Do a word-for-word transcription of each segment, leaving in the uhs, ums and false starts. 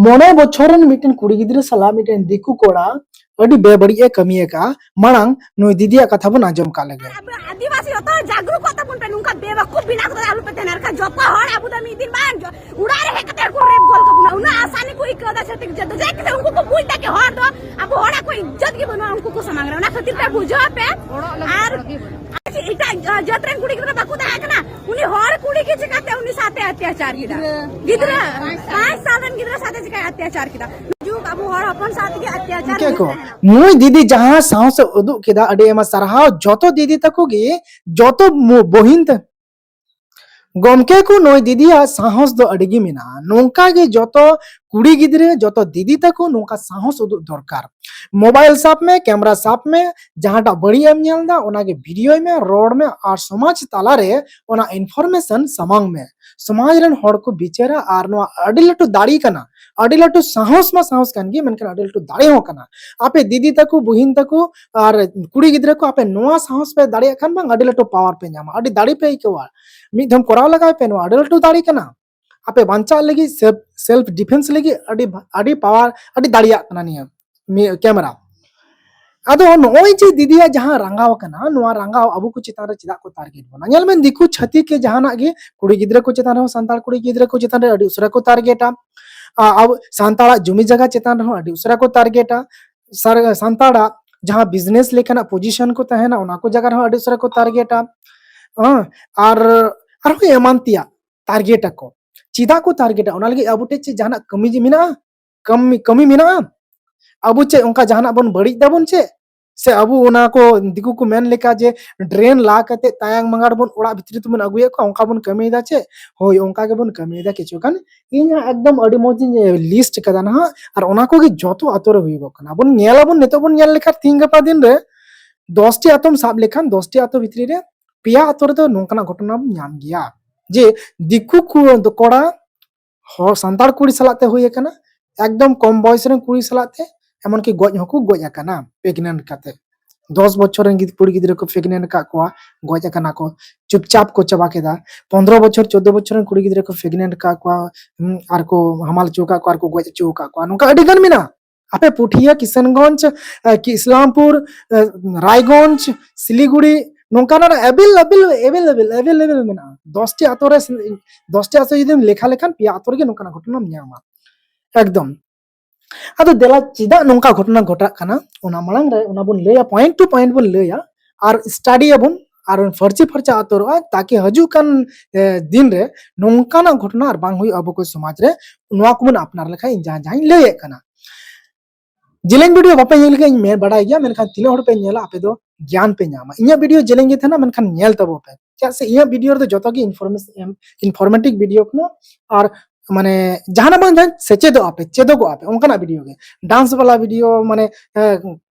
ᱢᱚᱬᱮ ᱵᱚᱪᱷᱚᱨ ᱨᱮᱱ ᱢᱤᱫᱴᱮᱱ ᱠᱩᱲᱤ ᱜᱤᱫᱽᱨᱟᱹ ᱥᱟᱞᱟᱜ ᱢᱤᱫᱴᱮᱱ ᱫᱤᱠᱩ ᱠᱚᱲᱟ ᱟᱹᱰᱤ ᱵᱮᱵᱟᱹᱲᱤᱡ ᱮ ᱠᱟᱹᱢᱤ ᱟᱠᱟᱫᱼᱟ᱾ ᱢᱟᱲᱟᱝ ᱱᱩᱭ ᱫᱤᱫᱤᱭᱟᱜ ᱠᱟᱛᱷᱟ ᱵᱚᱱ ᱟᱸᱡᱚᱢ ᱠᱟᱜ ᱞᱮᱜᱮ᱾ ᱟᱵᱚ ᱟᱹᱫᱤᱵᱟᱹᱥᱤ ᱡᱚᱛᱚ ᱦᱚᱲ ᱡᱟᱜᱽᱨᱩᱠᱚᱜ ᱛᱟᱵᱚᱱ ᱯᱮ, ᱱᱚᱝᱠᱟ ᱵᱮᱣᱟᱠᱩᱯ ᱵᱮᱱᱟᱣ ᱠᱟᱛᱮ ᱟᱞᱚ ᱯᱮ ᱛᱟᱦᱮᱱᱟ, ᱟᱨ ᱠᱷᱟᱱ ᱡᱚᱛᱚ ᱦᱚᱲ ᱟᱵᱚ ᱫᱚ ᱢᱤᱫ ᱫᱤᱱ ᱵᱟᱝ ᱡᱚ-, ᱚᱲᱟᱜ ᱨᱮ ᱦᱮᱡ ᱠᱟᱛᱮ ᱠᱚ ᱨᱮᱯ ᱜᱚᱞ ᱠᱟᱵᱚᱱᱟ᱾ ᱩᱱᱟᱹᱜ ᱟᱥᱟᱱᱤ ᱠᱚ ᱟᱹᱭᱠᱟᱹᱣ ᱮᱫᱟ ᱪᱷᱟᱹᱛᱤᱠ ᱡᱟᱹᱛ ᱫᱚ, ᱡᱮ ᱠᱤ ᱩᱱᱠᱩ ᱠᱚ ᱵᱩᱡᱽ ᱮᱫᱟ ᱠᱤ ᱦᱚᱲ ᱫᱚ ᱟᱵᱚ ᱦᱚᱲᱟᱜ ᱠᱳᱭ ᱤᱡᱽᱡᱚᱛ ᱜᱮ ᱵᱟᱹᱱᱩᱜᱼᱟ ᱩᱱᱠᱩ ᱠᱚ ᱥᱟᱢᱟᱝ ᱨᱮ᱾ ᱚᱱᱟ ᱠᱷᱟᱹᱛᱤᱨ ᱛᱮ ᱵᱩᱡᱷᱟᱹᱣ ᱯᱮ᱾ ᱟᱨ ᱮᱴᱟᱜ ᱡᱟᱹᱛ ᱨᱮᱱ ᱠᱩᱲᱤ ᱜᱤᱫᱽᱨᱟᱹ ᱵᱟᱠᱚ ᱛᱟᱦᱮᱸ ᱠᱟᱱᱟ, ᱩᱱᱤ ᱦᱚᱲ ᱠᱩᱲᱤ ᱜᱮ ᱪᱤᱠᱟᱛᱮ ᱩᱱᱤ ᱥᱟᱶᱛᱮ ᱚᱛᱛᱟᱪᱟᱨ ᱠᱮᱫᱟ? ᱜᱤᱫᱽᱨᱟᱹ, ᱯᱟᱸᱪ ᱥᱟᱞ ᱨᱮᱱ ᱜᱤᱫᱽᱨᱟᱹ ᱥᱟᱶᱛᱮ ᱪᱤᱠᱟᱭ ᱚᱛᱛᱟᱪᱟᱨ ᱠᱮᱫᱟ? ᱡᱩᱜᱽ ᱟᱵᱚ ᱦᱚᱲ ᱦᱚᱯᱚᱱ ᱥᱟᱶ ᱛᱮᱜᱮ ᱚᱛᱛᱟᱪᱟᱨ ᱤᱱᱠᱟᱹ ᱦᱩᱭᱩᱜ ᱠᱚ, ᱛᱟᱦᱮᱱᱟ᱾ ᱱᱩᱭ ᱫᱤᱫᱤ ᱡᱟᱦᱟᱸ ᱥᱟᱦᱚᱥ ᱮ ᱩᱫᱩᱜ ᱠᱮᱫᱟ, ᱟᱹᱰᱤ ᱟᱭᱢᱟ ᱥᱟᱨᱦᱟᱣ᱾ ᱡᱚᱛᱚ ᱫᱤᱫᱤ ᱛᱟᱠᱚ ᱜᱮ, ᱡᱚᱛᱚ ᱢᱩ-, ᱵᱚᱦᱤᱱ ᱛᱮ-, ᱜᱚᱢᱠᱮ ᱠᱚ, ᱱᱩᱭ ᱫᱤᱫᱤᱭᱟᱜ ᱥᱟᱦᱚᱥ ᱫᱚ ᱟᱹᱰᱤ ᱜᱮ ᱢᱮᱱᱟᱜᱼᱟ᱾ ᱱᱚᱝᱠᱟ ᱜᱮ ᱡᱚᱛᱚ ᱠᱩᱲᱤ ᱜᱤᱫᱽᱨᱟᱹ, ᱡᱚᱛᱚ ᱫᱤᱫᱤ ᱛᱟᱠᱚ ᱱᱚᱝᱠᱟ ᱥᱟᱦᱚᱥ ᱩᱫᱩᱜ ᱫᱚᱨᱠᱟᱨ᱾ ᱢᱳᱵᱟᱭᱤᱞ ᱥᱟᱵ ᱢᱮ, ᱠᱮᱢᱮᱨᱟ ᱥᱟᱵ ᱢᱮ, ᱡᱟᱦᱟᱸᱴᱟᱜ ᱵᱟᱹᱲᱤᱡ ᱮᱢ ᱧᱮᱞ ᱮᱫᱟ, ᱚᱱᱟᱜᱮ ᱵᱷᱤᱰᱤᱭᱳᱭ ᱢᱮ, ᱨᱚᱲ ᱢᱮ, ᱟᱨ ᱥᱚᱢᱟᱡᱽ ᱛᱟᱞᱟᱨᱮ ᱚᱱᱟ ᱤᱱᱯᱷᱚᱨᱢᱮᱥᱚᱱ ᱥᱟᱢᱟᱝ ᱢᱮ᱾ ᱥᱚᱢᱟᱡᱽ ᱨᱮᱱ ᱦᱚᱲ ᱠᱚ ᱵᱤᱪᱟᱹᱨᱟ, ᱟᱨ ᱱᱚᱣᱟ ᱟᱹᱰᱤ ᱞᱟᱹᱴᱩ ᱫᱟᱲᱮ ᱠᱟᱱᱟ, ᱟᱹᱰᱤ ᱞᱟᱹᱴᱩ ᱥᱟᱦᱚᱥ ᱢᱟ ᱥᱟᱦᱚᱥ ᱠᱟᱱ ᱜᱮ, ᱢᱮᱱᱠᱷᱟᱱ ᱟᱹᱰᱤ ᱞᱟᱹᱴᱩ ᱫᱟᱲᱮ ᱦᱚᱸ ᱠᱟᱱᱟ᱾ ᱟᱯᱮ ᱫᱤᱫᱤ ᱛᱟᱠᱚ, ᱵᱩᱦᱤᱱ ᱛᱟᱠᱚ, ᱟᱨ ᱠᱩᱲᱤ ᱜᱤᱫᱽᱨᱟᱹ ᱠᱚ, ᱟᱯᱮ ᱱᱚᱣᱟ ᱥᱟᱦᱚᱥ ᱯᱮ ᱫᱟᱲᱮᱭᱟᱜ ᱠᱷᱟᱱ ᱵᱟᱝ, ᱟᱹᱰᱤ ᱞᱟᱹᱴᱩ ᱯᱟᱣᱟᱨ ᱯᱮ ᱧᱟᱢᱟ, ᱟᱹᱰᱤ ᱫᱟᱲᱮ ᱯᱮ ᱟᱹᱭᱠᱟᱹᱣᱟ᱾ ᱢᱤᱫ ᱫᱷᱟᱣ ᱠᱚᱨᱟᱣ ᱞᱟᱜᱟᱣ ᱯᱮ, ᱱᱚᱣᱟ ᱟᱹᱰᱤ ᱞᱟᱹᱴᱩ ᱫᱟᱲᱮ ᱠᱟᱱᱟ᱾ ᱟᱯᱮ ᱵᱟᱧᱪᱟᱜ ᱞᱟᱹᱜᱤᱫ, ᱥᱮᱞᱯ, ᱥᱮᱞᱯ ᱰᱤᱯᱷᱮᱱᱥ ᱞᱟᱹᱜᱤᱫ ᱟᱹᱰᱤ ᱵᱷᱟ-, ᱟᱹᱰᱤ ᱯᱟᱣᱟᱨ, ᱟᱹᱰᱤ ᱫᱟᱲᱮᱭᱟᱜ ᱠᱟᱱᱟ ᱱᱤᱭᱟᱹ ᱢᱤ-, ᱠᱮᱢᱮᱨᱟ᱾ ᱟᱫᱚ ᱱᱚᱜᱼᱚᱭ ᱡᱮ ᱫᱤᱫᱤᱭᱟᱜ ᱡᱟᱦᱟᱸ ᱨᱟᱸᱜᱟᱣ ᱠᱟᱱᱟ, ᱱᱚᱣᱟ ᱨᱟᱸᱜᱟᱣ ᱟᱵᱚ ᱠᱚ ᱪᱮᱛᱟᱱ ᱨᱮ ᱪᱮᱫᱟᱜ ᱠᱚ ᱴᱟᱨᱜᱮᱴ ᱵᱚᱱᱟ? ᱧᱮᱞ ᱢᱮ, ᱫᱤᱠᱩ ᱪᱷᱟᱹᱛᱤᱠ ᱠᱚ ᱡᱟᱦᱟᱱᱟᱜ ᱜᱮ ᱠᱩᱲᱤ ᱜᱤᱫᱽᱨᱟᱹ ᱠᱚ ᱪᱮᱛᱟᱱ ᱨᱮᱦᱚᱸ, ᱥᱟᱱᱛᱟᱲ ᱠᱩᱲᱤ ᱜᱤᱫᱽᱨᱟᱹ ᱠᱚ ᱪᱮᱛᱟᱱ ᱨᱮ ᱟᱹᱰᱤ ᱩᱥᱟᱹᱨᱟ ᱠᱚ ᱴᱟᱨᱜᱮᱴᱟ᱾ ᱟ-, ᱟᱵᱚ ᱥᱟᱱᱛᱟᱲᱟᱜ ᱡᱩᱢᱤ ᱡᱟᱭᱜᱟ ᱪᱮᱛᱟᱱ ᱨᱮᱦᱚᱸ ᱟᱹᱰᱤ ᱩᱥᱟᱹᱨᱟ ᱠᱚ ᱴᱟᱨᱜᱮᱴᱟ᱾ ᱥᱟᱨ-, ᱥᱟᱱᱛᱟᱲᱟᱜ ᱡᱟᱦᱟᱸ ᱵᱤᱡᱽᱱᱮᱥ ᱞᱮᱠᱟᱱᱟᱜ ᱯᱚᱡᱤᱥᱚᱱ ᱠᱚ ᱛᱟᱦᱮᱱᱟ, ᱚᱱᱟ ᱠᱚ ᱡᱟᱭᱜᱟ ᱨᱮᱦᱚᱸ ᱟᱹᱰᱤ ᱩᱥᱟᱹᱨᱟ ᱠᱚ ᱴᱟᱨᱜᱮᱴᱟ᱾ ᱦᱮᱸ, ᱟᱨ ᱟᱨᱦᱚᱸ ᱮᱢᱟᱱ ᱛᱮᱭᱟᱜ ᱴᱟᱨᱜᱮᱴ ᱟᱠᱚ᱾ ᱪᱮᱫᱟᱜ ᱠᱚ ᱴᱟᱨᱜᱮᱴᱟ? ᱚᱱᱟ ᱞᱟᱹᱜᱤᱫ ᱟᱵᱚ ᱴᱷᱮᱱ ᱪᱮᱫ ᱡᱟᱦᱟᱱᱟᱜ ᱠᱟᱹᱢᱤ ᱡᱮ ᱢᱮᱱᱟᱜᱼᱟ? ᱠᱟᱹᱢᱤ, ᱠᱟᱹᱢᱤ ᱢᱮᱱᱟᱜᱼᱟ? ᱟᱵᱚ ᱪᱮᱫ ᱚᱱᱠᱟ ᱡᱟᱦᱟᱱᱟᱜ ᱵᱚᱱ ᱵᱟᱹᱲᱤᱡ ᱫᱟᱵᱚᱱ ᱪᱮᱫ? ᱥᱮ ᱟᱵᱚ ᱚᱱᱟ ᱠᱚ ᱫᱤᱠᱩ ᱠᱚ ᱢᱮᱱ ᱞᱮᱠᱟ ᱡᱮ ᱰᱨᱮᱱ ᱞᱟ ᱠᱟᱛᱮ ᱛᱟᱭᱟᱝ ᱢᱟᱸᱜᱟᱲ ᱵᱚᱱ ᱚᱲᱟᱜ ᱵᱷᱤᱛᱨᱤ ᱛᱮᱵᱚᱱ ᱟᱹᱜᱩᱭᱮᱫ ᱠᱚᱣᱟ, ᱚᱱᱠᱟ ᱵᱚᱱ ᱠᱟᱹᱢᱤᱭᱮᱫᱟ ᱪᱮᱫ? ᱦᱳᱭ, ᱚᱱᱠᱟ ᱜᱮᱵᱚᱱ ᱠᱟᱹᱢᱤᱭᱮᱫᱟ ᱠᱤᱪᱷᱩ ᱜᱟᱱ᱾ ᱤᱧ ᱦᱚᱸ ᱮᱠᱫᱚᱢ ᱟᱹᱰᱤ ᱢᱚᱡᱽ ᱤᱧ ᱞᱤᱥᱴ ᱠᱟᱫᱟ ᱱᱟᱦᱟᱜ, ᱟᱨ ᱚᱱᱟ ᱠᱚᱜᱮ ᱡᱚᱛᱚ ᱟᱛᱳ ᱨᱮ ᱦᱩᱭᱩᱜᱚᱜ ᱠᱟᱱᱟ᱾ ᱵᱚᱱ ᱧᱮᱞᱟᱵᱚᱱ, ᱱᱤᱛᱚᱜ ᱵᱚᱱ ᱧᱮᱞ ᱞᱮᱠᱷᱟᱱ ᱛᱤᱦᱤᱧ ᱜᱟᱯᱟ ᱫᱤᱱ ᱨᱮ ᱫᱚᱥᱴᱤ ᱟᱛᱳᱢ ᱥᱟᱵ ᱞᱮᱠᱷᱟᱱ, ᱫᱚᱥᱴᱤ ᱟᱛᱳ ᱵᱷᱤᱛᱨᱤ ᱨᱮ ᱯᱮᱭᱟ ᱟᱛᱳ ᱨᱮᱫᱚ ᱱᱚᱝᱠᱟᱱᱟᱜ ᱜᱷᱚᱴᱚᱱᱟᱢ ᱧᱟᱢ ᱜᱮᱭᱟ, ᱡᱮ ᱫᱤᱠᱩ ᱠᱚ-, ᱠᱚᱲᱟ ᱦᱚᱲ, ᱥᱟᱱᱛᱟᱲ ᱠᱩᱲᱤ ᱥᱟᱞᱟᱜ ᱛᱮ ᱦᱩᱭ ᱟᱠᱟᱱᱟ, ᱮᱠᱫᱚᱢ ᱠᱚᱢ ᱵᱚᱭᱮᱥ ᱨᱮᱱ ᱠᱩᱲᱤ ᱥᱟᱞᱟᱜ ᱛᱮ, ᱮᱢᱚᱱᱠᱤ ᱜᱚᱡ ᱦᱚᱸᱠᱚ ᱜᱚᱡ ᱟᱠᱟᱱᱟ ᱯᱨᱮᱜᱱᱮᱱᱴ ᱠᱟᱛᱮ᱾ ᱫᱚᱥ ᱵᱚᱪᱷᱚᱨ ᱨᱮᱱ ᱜᱤᱫ- ᱠᱩᱲᱤ ᱜᱤᱫᱽᱨᱟᱹ ᱠᱚ ᱯᱨᱮᱜᱱᱮᱱᱴ ᱟᱠᱟᱫ ᱠᱚᱣᱟ, ᱜᱚᱡ ᱟᱠᱟᱱᱟ ᱠᱚ, ᱪᱩᱯᱪᱟᱯ ᱠᱚ ᱪᱟᱵᱟ ᱠᱮᱫᱟ᱾ ᱯᱚᱱᱫᱽᱨᱚ ᱵᱚᱪᱷᱚᱨ, ᱪᱳᱫᱽᱫᱳ ᱵᱚᱪᱷᱚᱨ ᱨᱮᱱ ᱠᱩᱲᱤ ᱜᱤᱫᱽᱨᱟᱹ ᱠᱚ ᱯᱨᱮᱜᱱᱮᱱᱴ ᱟᱠᱟᱫ ᱠᱚᱣᱟ, ᱦᱩᱸ, ᱟᱨ ᱠᱚ ᱦᱟᱢᱟᱞ ᱦᱚᱪᱚ ᱟᱠᱟᱫ ᱠᱚᱣᱟ, ᱟᱨ ᱠᱚ ᱜᱚᱡ ᱦᱚᱪᱚ ᱟᱠᱟᱫ ᱠᱚᱣᱟ᱾ ᱱᱚᱝᱠᱟ ᱟᱹᱰᱤ ᱜᱟᱱ ᱢᱮᱱᱟᱜᱼᱟ᱾ ᱟᱯᱮ ᱯᱩᱴᱷᱤᱭᱟ, ᱠᱤᱥᱟᱱᱜᱚᱸᱡᱽ, ᱮ, ᱠᱤ ᱤᱥᱞᱟᱢᱯᱩᱨ, ᱮ, ᱨᱟᱭᱜᱚᱸᱡᱽ, ᱥᱤᱞᱤᱜᱩᱲᱤ, ᱱᱚᱝᱠᱟᱱᱟᱜ ᱮᱵᱮᱞ ᱮᱵᱮᱞ ᱮᱵᱮᱞ ᱮᱵᱮᱞ ᱮᱵᱮᱞ ᱢᱮᱱᱟᱜᱼᱟ᱾ ᱫᱚᱥ ᱴᱤ ᱟᱛᱳ ᱨᱮ, ᱫᱚᱥ ᱴᱤ ᱟᱛᱳ ᱡᱩᱫᱤᱢ ᱞᱮᱠᱷᱟ ᱞᱮᱠᱷᱟᱱ, ᱯᱮᱭᱟ ᱟᱛᱳ ᱨᱮᱜᱮ ᱱᱚᱝᱠᱟᱱᱟᱜ ᱜᱷᱚᱴᱚᱱᱟᱢ ᱧᱟᱢᱟ᱾ ᱮᱠᱫᱚᱢ᱾ ᱟᱫᱚ ᱫᱮᱞᱟ, ᱪᱮᱫᱟᱜ ᱱᱚᱝᱠᱟ ᱜᱷᱚᱴᱚᱱᱟ ᱜᱷᱚᱴᱟᱜ ᱠᱟᱱᱟ, ᱚᱱᱟ ᱢᱟᱲᱟᱝ ᱨᱮ ᱚᱱᱟ ᱵᱚᱱ ᱞᱟᱹᱭᱟ, ᱯᱚᱭᱮᱱᱴ ᱴᱩ ᱯᱚᱭᱮᱱᱴ ᱵᱚᱱ ᱞᱟᱹᱭᱟ, ᱟᱨ ᱥᱴᱟᱰᱤ ᱟᱵᱚᱱ, ᱟᱨ ᱵᱚᱱ ᱯᱷᱟᱹᱨᱪᱤ ᱯᱷᱟᱨᱪᱟ ᱩᱛᱟᱹᱨᱚᱜᱼᱟ, ᱛᱟᱠᱤ ᱦᱤᱡᱩᱜ ᱠᱟᱱ, ᱮ, ᱫᱤᱱ ᱨᱮ ᱱᱚᱝᱠᱟᱱᱟᱜ ᱜᱷᱚᱴᱚᱱᱟ ᱟᱨ ᱵᱟᱝ ᱦᱩᱭᱩᱜᱼᱟ ᱟᱵᱚ ᱠᱚ ᱥᱚᱢᱟᱡᱽ ᱨᱮ᱾ ᱱᱚᱣᱟ ᱠᱚᱵᱚᱱ ᱟᱯᱱᱟᱨ ᱞᱮᱠᱷᱟᱱ, ᱤᱧ ᱡᱟᱦᱟᱸ ᱡᱟᱦᱟᱸᱧ ᱞᱟᱹᱭᱮᱫ ᱠᱟᱱᱟ᱾ ᱡᱮᱞᱮᱧ ᱵᱷᱤᱰᱤᱭᱳ ᱵᱟᱯᱮ ᱧᱮᱞ ᱜᱮᱭᱟ, ᱤᱧ ᱢᱮ-, ᱵᱟᱰᱟᱭ ᱜᱮᱭᱟ, ᱢᱮᱱᱠᱷᱟᱱ ᱛᱤᱱᱟᱹᱜ ᱦᱚᱲ ᱯᱮ ᱧᱮᱞᱟ, ᱟᱯᱮ ᱫᱚ ᱜᱮᱭᱟᱱ ᱯᱮ ᱧᱟᱢᱟ᱾ ᱤᱧᱟᱹᱜ ᱵᱷᱤᱰᱤᱭᱳ ᱡᱮᱞᱮᱧ ᱜᱮ ᱛᱟᱦᱮᱱᱟ, ᱢᱮᱱᱠᱷᱟᱱ ᱧᱮᱞ ᱛᱟᱵᱚ ᱯᱮ, ᱪᱮᱫᱟᱜ ᱥᱮ ᱤᱧᱟᱹᱜ ᱵᱷᱤᱰᱤᱭᱳ ᱨᱮᱫᱚ ᱡᱚᱛᱚ ᱜᱮ ᱤᱱᱯᱷᱚᱨᱢᱮᱥ-, ᱮᱢ, ᱤᱱᱯᱷᱚᱨᱢᱮᱴᱤᱵᱷ ᱵᱷᱤᱰᱤᱭᱳ ᱠᱟᱱᱟ᱾ ᱟᱨ ᱢᱟᱱᱮ ᱡᱟᱦᱟᱱᱟᱜ ᱵᱟᱝ ᱡᱟᱦᱟᱱ ᱥᱮᱪᱮᱫᱚᱜ ᱟᱯᱮ, ᱪᱮᱫᱚᱜᱚᱜ ᱟᱯᱮ, ᱚᱱᱠᱟᱱᱟᱜ ᱵᱷᱤᱰᱤᱭᱳ ᱜᱮ᱾ ᱰᱟᱱᱥ ᱵᱟᱞᱟ ᱵᱷᱤᱰᱤᱭᱳ, ᱢᱟᱱᱮ, ᱮ,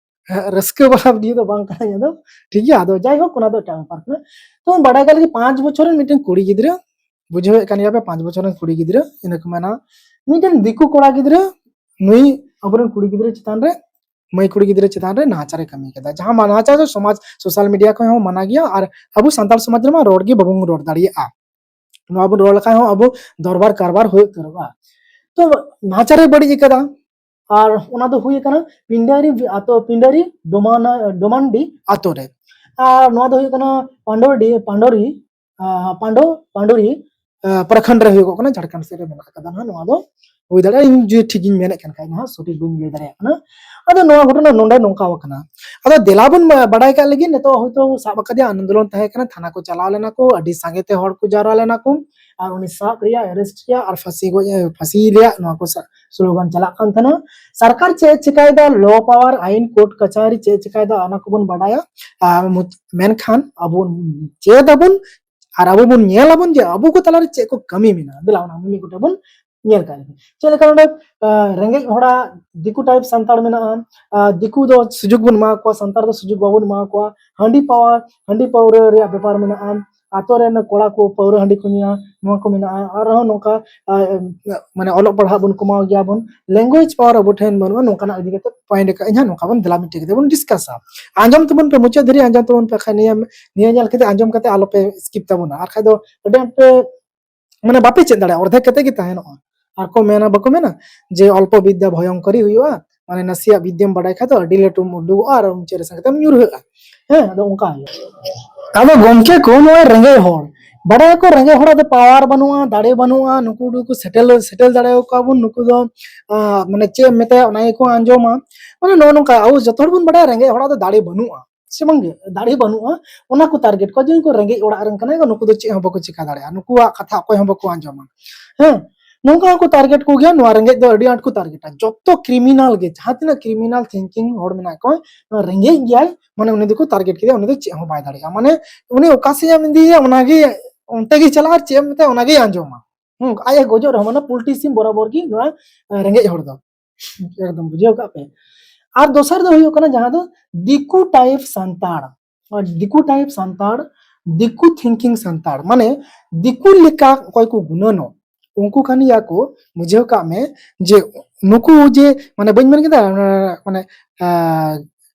ᱨᱟᱹᱥᱠᱟᱹ ᱵᱟᱞᱟ ᱵᱷᱤᱰᱤᱭᱳ ᱫᱚ ᱵᱟᱝ ᱠᱟᱱᱟ ᱤᱧᱟᱹᱜ ᱫᱚ, ᱴᱷᱤᱠ ᱜᱮᱭᱟ? ᱟᱫᱚ ᱡᱟᱭᱦᱳᱠ, ᱚᱱᱟ ᱫᱚ ᱮᱴᱟᱜ ᱵᱮᱯᱟᱨ ᱠᱟᱱᱟ᱾ ᱛᱚ, ᱵᱟᱰᱟᱭ ᱠᱟᱜ ᱞᱮᱜᱮ, ᱯᱟᱸᱪ ᱵᱚᱪᱷᱚᱨ ᱨᱮᱱ ᱢᱤᱫᱴᱮᱱ ᱠᱩᱲᱤ ᱜᱤᱫᱽᱨᱟᱹ, ᱵᱩᱡᱷᱟᱹᱣᱮᱫ ᱠᱟᱱ ᱜᱮᱭᱟ ᱯᱮ, ᱯᱟᱸᱪ ᱵᱚᱪᱷᱚᱨ ᱨᱮᱱ ᱠᱩᱲᱤ ᱜᱤᱫᱽᱨᱟᱹ, ᱤᱱᱟᱹ ᱠᱚ ᱢᱮᱱᱟ, ᱢᱤᱫᱴᱮᱱ ᱫᱤᱠᱩ ᱠᱚᱲᱟ ᱜᱤᱫᱽᱨᱟᱹ, ᱱᱩᱭ ᱟᱵᱚᱨᱮᱱ ᱠᱩᱲᱤ ᱜᱤᱫᱽᱨᱟᱹ ᱪᱮᱛᱟᱱ ᱨᱮ, ᱢᱟᱹᱭ ᱠᱩᱲᱤ ᱜᱤᱫᱽᱨᱟᱹ ᱪᱮᱛᱟᱱ ᱨᱮ ᱱᱟᱦᱟᱪᱟᱨᱮ ᱠᱟᱹᱢᱤ ᱠᱟᱫᱟ, ᱡᱟᱦᱟᱸ ᱢᱟ-, ᱱᱟᱦᱟᱪᱟᱨ ᱫᱚ ᱥᱚᱢᱟᱡᱽ, ᱥᱳᱥᱟᱞ ᱢᱤᱰᱤᱭᱟ ᱠᱷᱚᱱ ᱦᱚᱸ ᱢᱟᱱᱟ ᱜᱮᱭᱟ, ᱟᱨ ᱟᱵᱚ ᱥᱟᱱᱛᱟᱲ ᱥᱚᱢᱟᱡᱽ ᱨᱮᱢᱟ ᱨᱚᱲ ᱜᱮ ᱵᱟᱵᱚᱱ ᱨᱚᱲ ᱫᱟᱲᱮᱭᱟᱜᱼᱟ᱾ ᱱᱚᱣᱟ ᱵᱚᱱ ᱨᱚᱲ ᱞᱮᱠᱷᱟᱱ ᱦᱚᱸ ᱟᱵᱚ ᱫᱚᱨᱵᱟᱨ ᱠᱟᱨᱵᱟᱨ ᱦᱩᱭ ᱩᱛᱟᱹᱨᱚᱜᱼᱟ᱾ ᱛᱚ, ᱱᱟᱦᱟᱪᱟᱨᱮ ᱵᱟᱹᱲᱤᱡ ᱟᱠᱟᱫᱟ, ᱟᱨ ᱚᱱᱟ ᱫᱚ ᱦᱩᱭ ᱟᱠᱟᱱᱟ ᱯᱤᱸᱰᱟᱨᱤ ᱟᱛᱳ, ᱯᱤᱸᱰᱟᱨᱤ ᱰᱳᱢᱟᱱᱟ-, ᱰᱳᱢᱟᱱᱰᱤ ᱟᱛᱳ ᱨᱮ᱾ ᱟᱨ ᱱᱚᱣᱟ ᱫᱚ ᱦᱩᱭᱩᱜ ᱠᱟᱱᱟ ᱯᱟᱸᱰᱚᱨᱰᱤ, ᱯᱟᱸᱰᱚᱨᱤ, ᱟᱸ, ᱯᱟᱸᱰᱚ-, ᱯᱟᱸᱰᱚᱨᱤ, ᱟᱸ, ᱯᱨᱚᱠᱷᱚᱸᱰ ᱨᱮ ᱦᱩᱭᱩᱜᱚᱜ ᱠᱟᱱᱟ, ᱡᱷᱟᱲᱠᱷᱚᱸᱰ ᱥᱮᱫ ᱨᱮ ᱢᱮᱱᱟᱜ ᱟᱠᱟᱫᱟ ᱱᱟᱦᱟᱜ ᱱᱚᱣᱟ ᱫᱚ᱾ ᱦᱩᱭ ᱫᱟᱲᱮᱭᱟᱜᱼᱟ, ᱤᱧ ᱡᱩᱫᱤ ᱴᱷᱤᱠ ᱤᱧ ᱢᱮᱱᱮᱫ ᱠᱟᱱ ᱠᱷᱟᱡ ᱱᱟᱦᱟᱜ, ᱥᱚᱴᱷᱤᱠ ᱵᱟᱹᱧ ᱞᱟᱹᱭ ᱫᱟᱲᱮᱭᱟᱜ ᱠᱟᱱᱟ᱾ ᱟᱫᱚ ᱱᱚᱣᱟ ᱜᱷᱚᱴᱚᱱᱟ ᱱᱚᱰᱮ ᱱᱚᱝᱠᱟ ᱟᱠᱟᱱᱟ᱾ ᱟᱫᱚ ᱫᱮᱞᱟ ᱵᱚᱱ ᱵᱟ-, ᱵᱟᱰᱟᱭ ᱠᱟᱜ ᱞᱮᱜᱮ, ᱱᱤᱛᱚᱜ ᱦᱚᱭᱛᱳ ᱥᱟᱵ ᱟᱠᱟᱫᱮᱭᱟ, ᱟᱱᱫᱳᱞᱚᱱ ᱛᱟᱦᱮᱸ ᱠᱟᱱᱟ, ᱛᱷᱟᱱᱟ ᱠᱚ ᱪᱟᱞᱟᱣ ᱞᱮᱱᱟ ᱠᱚ, ᱟᱹᱰᱤ ᱥᱟᱸᱜᱮ ᱛᱮ ᱦᱚᱲ ᱠᱚ ᱡᱟᱣᱨᱟ ᱞᱮᱱᱟ ᱠᱚ, ᱟᱨ ᱩᱱᱤ ᱥᱟᱵ ᱨᱮᱭᱟᱜ, ᱟᱨᱮᱥᱴ ᱨᱮᱭᱟᱜ ᱟᱨ ᱯᱷᱟᱹᱥᱤ ᱜᱚᱡ, ᱯᱷᱟᱹᱥᱤ ᱨᱮᱭᱟᱜ ᱱᱚᱣᱟ ᱠᱚ ᱥᱟ-, ᱥᱞᱳᱜᱟᱱ ᱪᱟᱞᱟᱜ ᱠᱟᱱ ᱛᱟᱦᱮᱱᱟ᱾ ᱥᱚᱨᱠᱟᱨ ᱪᱮᱫ ᱮ ᱪᱮᱠᱟᱭᱮᱫᱟ, ᱞᱚ ᱯᱟᱣᱟᱨ, ᱟᱭᱤᱱ, ᱠᱳᱨᱴ ᱠᱟᱪᱷᱟᱨᱤ ᱪᱮᱫ ᱮ ᱪᱮᱠᱟᱭᱮᱫᱟ, ᱚᱱᱟ ᱠᱚᱵᱚᱱ ᱵᱟᱰᱟᱭᱟ᱾ ᱟᱨ ᱢᱩᱪ-, ᱢᱮᱱᱠᱷᱟᱱ ᱟᱵᱚ ᱪᱮᱫ ᱟᱵᱚᱱ ᱟᱨ ᱟᱵᱚ ᱵᱚᱱ ᱧᱮᱞ ᱟᱵᱚᱱ ᱡᱮ ᱟᱵᱚ ᱠᱚ ᱛᱟᱞᱟᱨᱮ ᱪᱮᱫ ᱠᱚ ᱠᱟᱹᱢᱤ ᱢᱮᱱᱟᱜᱼᱟ᱾ ᱫᱮᱞᱟ, ᱚᱱᱟ ᱢᱤᱢᱤᱫ ᱜᱚᱴᱮᱡ ᱵᱚᱱ ᱧᱮᱞ ᱠᱟᱜ ᱞᱮᱜᱮ᱾ ᱪᱮᱫ ᱞᱮᱠᱟ ᱱᱚᱰᱮ, ᱟ, ᱨᱮᱸᱜᱮᱡ ᱦᱚᱲᱟᱜ ᱫᱤᱠᱩ ᱴᱟᱭᱤᱯ ᱥᱟᱱᱛᱟᱲ ᱢᱮᱱᱟᱜᱼᱟ, ᱟ, ᱫᱤᱠᱩ ᱫᱚ ᱥᱩᱡᱳᱜᱽ ᱵᱚᱱ ᱮᱢᱟ ᱠᱚᱣᱟ, ᱥᱟᱱᱛᱟᱲ ᱫᱚ ᱥᱩᱡᱳᱜᱽ ᱵᱟᱵᱚᱱ ᱮᱢᱟ ᱠᱚᱣᱟ, ᱦᱟᱺᱰᱤ ᱯᱟᱣᱟ-, ᱦᱟᱺᱰᱤ ᱯᱟᱹᱣᱨᱟᱹ ᱨᱮᱭᱟᱜ ᱵᱮᱯᱟᱨ ᱢᱮᱱᱟᱜᱼᱟ, ᱟᱛᱳ ᱨᱮᱱ ᱠᱚᱲᱟ ᱠᱚ ᱯᱟᱹᱣᱨᱟᱹ ᱦᱟᱺᱰᱤ ᱠᱚ ᱧᱩᱭᱟ, ᱱᱚᱣᱟ ᱠᱚ ᱢᱮᱱᱟᱜᱼᱟ᱾ ᱟᱨᱦᱚᱸ ᱱᱚᱝᱠᱟ ᱟᱨ, ᱮᱢ, ᱢᱟᱱᱮ ᱚᱞᱚᱜ ᱯᱟᱲᱦᱟᱜ ᱵᱚᱱ ᱠᱚᱢᱟᱣ ᱜᱮᱭᱟ ᱵᱚᱱ, language power ᱟᱵᱚ ᱴᱷᱮᱱ ᱵᱟᱹᱱᱩᱜᱼᱟ, ᱱᱚᱝᱠᱟᱱᱟᱜ ᱤᱫᱤ ᱠᱟᱛᱮ point ᱟᱠᱟᱫ ᱤᱧ ᱦᱟᱸᱜ, ᱱᱚᱝᱠᱟ ᱵᱚᱱ ᱫᱮᱞᱟ ᱢᱤᱫᱴᱮᱡ ᱠᱟᱛᱮ ᱵᱚᱱ discussᱟ᱾ ᱟᱸᱡᱚᱢ ᱛᱟᱵᱚᱱ ᱯᱮ, ᱢᱩᱪᱟᱹᱫ ᱫᱷᱟᱹᱨᱤᱡ ᱟᱸᱡᱚᱢ ᱛᱟᱵᱚᱱ ᱯᱮ, ᱠᱷᱟᱡ ᱱᱤᱭᱟᱹ, ᱱᱤᱭᱟᱹ ᱧᱮᱞ ᱠᱟᱛᱮ ᱟᱸᱡᱚᱢ ᱠᱟᱛᱮ ᱟᱞᱚ ᱯᱮ skip ᱛᱟᱵᱚᱱᱟ, ᱟᱨ ᱠᱷᱟᱡ ᱫᱚ ᱟᱹᱰᱤ ᱟᱸᱴ ᱯᱮ, ᱢᱟᱱᱮ ᱵᱟᱯᱮ ᱪᱮᱫ ᱫᱟᱲᱮᱭᱟᱜᱼᱟ, ᱚᱨᱫᱷᱮᱠ ᱠᱟᱛᱮ ᱜᱮ ᱛᱟᱦᱮᱱᱚᱜᱼᱟ᱾ ᱟᱨ ᱠᱚ ᱢᱮᱱᱟ, ᱵᱟᱠᱚ ᱢᱮᱱᱟ ᱡᱮ ᱚᱞᱯᱚ ᱵᱤᱫᱽᱫᱟ ᱵᱷᱚᱭᱚᱝᱠᱚᱨᱤ ᱦᱩᱭᱩᱜᱼᱟ, ᱢᱟᱱᱮ ᱱᱟᱥᱮᱭᱟᱜ ᱵᱤᱫᱽᱫᱟᱹᱢ ᱵᱟᱰᱟᱭ ᱠᱷᱟᱡ ᱫᱚ ᱟᱹᱰᱤ ᱞᱟᱹᱴᱩᱢ ᱩᱰᱩᱠᱚᱜᱼᱟ ᱟᱨ ᱢᱩᱪᱟᱹᱫ ᱨᱮ ᱥᱮᱱ ᱠᱟᱛᱮᱢ ᱧᱩᱨᱦᱟᱹᱜᱼᱟ᱾ ᱦᱮᱸ, ᱟᱫᱚ ᱚᱱᱠᱟ ᱦᱩᱭᱩᱜᱼᱟ᱾ ᱟᱫᱚ ᱜᱚᱢᱠᱮ ᱠᱚ, ᱱᱚᱜᱼᱚᱭ ᱨᱮᱸᱜᱮᱡ ᱦᱚᱲ, ᱵᱟᱰᱟᱭᱟᱠᱚ ᱨᱮᱸᱜᱮᱡ ᱦᱚᱲᱟᱜ ᱫᱚ power ᱵᱟᱹᱱᱩᱜᱼᱟ, ᱫᱟᱲᱮ ᱵᱟᱹᱱᱩᱜᱼᱟ, ᱱᱩᱠᱩ ᱫᱚᱠᱚ settle, settle ᱫᱟᱲᱮᱭᱟᱠᱚᱣᱟ ᱵᱚᱱ, ᱱᱩᱠᱩ ᱫᱚ, ᱟᱸ, ᱢᱟᱱᱮ ᱪᱮᱫ ᱮᱢ ᱢᱮᱛᱟᱭᱟ ᱚᱱᱟ ᱜᱮᱠᱚ ᱟᱸᱡᱚᱢᱟ᱾ ᱢᱟᱱᱮ ᱱᱚᱜᱼᱚ ᱱᱚᱝᱠᱟ ᱟᱵᱚ ᱡᱚᱛᱚ ᱦᱚᱲ ᱵᱚᱱ ᱵᱟᱰᱟᱭᱟ ᱨᱮᱸᱜᱮᱡ ᱦᱚᱲᱟᱜ ᱫᱚ ᱫᱟᱲᱮ ᱵᱟᱹᱱᱩᱜᱼᱟ, ᱥᱮ ᱵᱟᱝ ᱜᱮ? ᱫᱟᱲᱮ ᱵᱟᱹᱱᱩᱜᱼᱟ, ᱚᱱᱟ ᱠᱚ target ᱠᱚᱣᱟ ᱡᱮ ᱩᱱᱠᱩ ᱨᱮᱸᱜᱮᱡ ᱚᱲᱟᱜ ᱨᱮᱱ ᱠᱟᱱᱟᱭ, ᱱᱩᱠᱩ ᱫᱚ ᱪᱮᱫ ᱦᱚᱸ ᱵᱟᱠᱚ ᱪᱤᱠᱟ ᱫᱟᱲᱮᱭᱟᱜᱼᱟ, ᱱᱩᱠᱩᱣᱟᱜ ᱠᱟᱛᱷᱟ ᱚᱠᱚᱭ ᱦᱚᱸ ᱵᱟᱠᱚ ᱟᱸᱡᱚᱢᱟ᱾ ᱦᱮᱸ, ᱱᱚᱝᱠᱟ ᱦᱚᱸᱠᱚ target ᱠᱚᱜᱮᱭᱟ, ᱱᱚᱣᱟ ᱨᱮᱸᱜᱮᱡ ᱫᱚ ᱟᱹᱰᱤ ᱟᱸᱴ ᱠᱚ targetᱟ᱾ ᱡᱚᱛᱚ criminal ᱜᱮ, ᱡᱟᱦᱟᱸ ᱛᱤᱱᱟᱹᱜ criminal thinking ᱦᱚᱲ ᱢᱮᱱᱟᱜ ᱠᱚᱣᱟ, ᱱᱚᱣᱟ ᱨᱮᱸᱜᱮᱡ ᱜᱮᱭᱟᱭ, ᱢᱟᱱᱮ ᱩᱱᱤ ᱫᱚᱠᱚ target ᱠᱮᱫᱮᱭᱟ, ᱩᱱᱤ ᱫᱚ ᱪᱮᱫ ᱦᱚᱸ ᱵᱟᱭ ᱫᱟᱲᱮᱭᱟᱜᱼᱟ᱾ ᱢᱟᱱᱮ ᱩᱱᱤ ᱚᱠᱟ ᱥᱮᱫ ᱮᱢ ᱤᱫᱤᱭᱮᱭᱟ, ᱚᱱᱟᱜᱮ, ᱚᱱᱛᱮ ᱜᱮ ᱪᱟᱞᱟᱜᱼᱟ, ᱟᱨ ᱪᱮᱫ ᱮᱢ ᱢᱮᱛᱟᱭᱟ, ᱚᱱᱟᱜᱮᱭ ᱟᱸᱡᱚᱢᱟ᱾ ᱦᱩᱸ, ᱟᱡ ᱮ ᱜᱚᱡᱚᱜ ᱨᱮᱦᱚᱸ, ᱢᱟᱱᱮ ᱯᱳᱞᱴᱤ ᱥᱤᱢ ᱵᱚᱨᱟᱵᱚᱨ ᱜᱮ ᱱᱚᱣᱟ, ᱮ, ᱨᱮᱸᱜᱮᱡ ᱦᱚᱲ ᱫᱚ᱾ ᱮᱠᱫᱚᱢ ᱵᱩᱡᱷᱟᱹᱣ ᱠᱟᱜ ᱯᱮ᱾ ᱟᱨ ᱫᱚᱥᱟᱨ ᱫᱚ ᱦᱩᱭᱩᱜ ᱠᱟᱱᱟ ᱡᱟᱦᱟᱸ ᱫᱚ ᱫᱤᱠᱩ type ᱥᱟᱱᱛᱟᱲ, ᱫᱤᱠᱩ type ᱥᱟᱱᱛᱟᱲ, ᱫᱤᱠᱩ thinking ᱥᱟᱱᱛᱟᱲ, ᱢᱟᱱᱮ ᱫᱤᱠᱩ ᱞᱮᱠᱟ ᱚᱠᱚᱭ ᱠᱚ ᱜᱩᱱᱟᱹᱱᱚᱜ, ᱩᱱᱠᱩ ᱠᱟᱱ ᱜᱮᱭᱟ ᱠᱚ, ᱵᱩᱡᱷᱟᱹᱣ ᱠᱟᱜ ᱢᱮ, ᱡᱮ ᱱᱩᱠᱩ ᱡᱮ, ᱢᱟᱱᱮ ᱵᱟᱹᱧ ᱢᱮᱱ ᱠᱮᱫᱟ, ᱢᱟᱱᱮ, ᱟᱸ,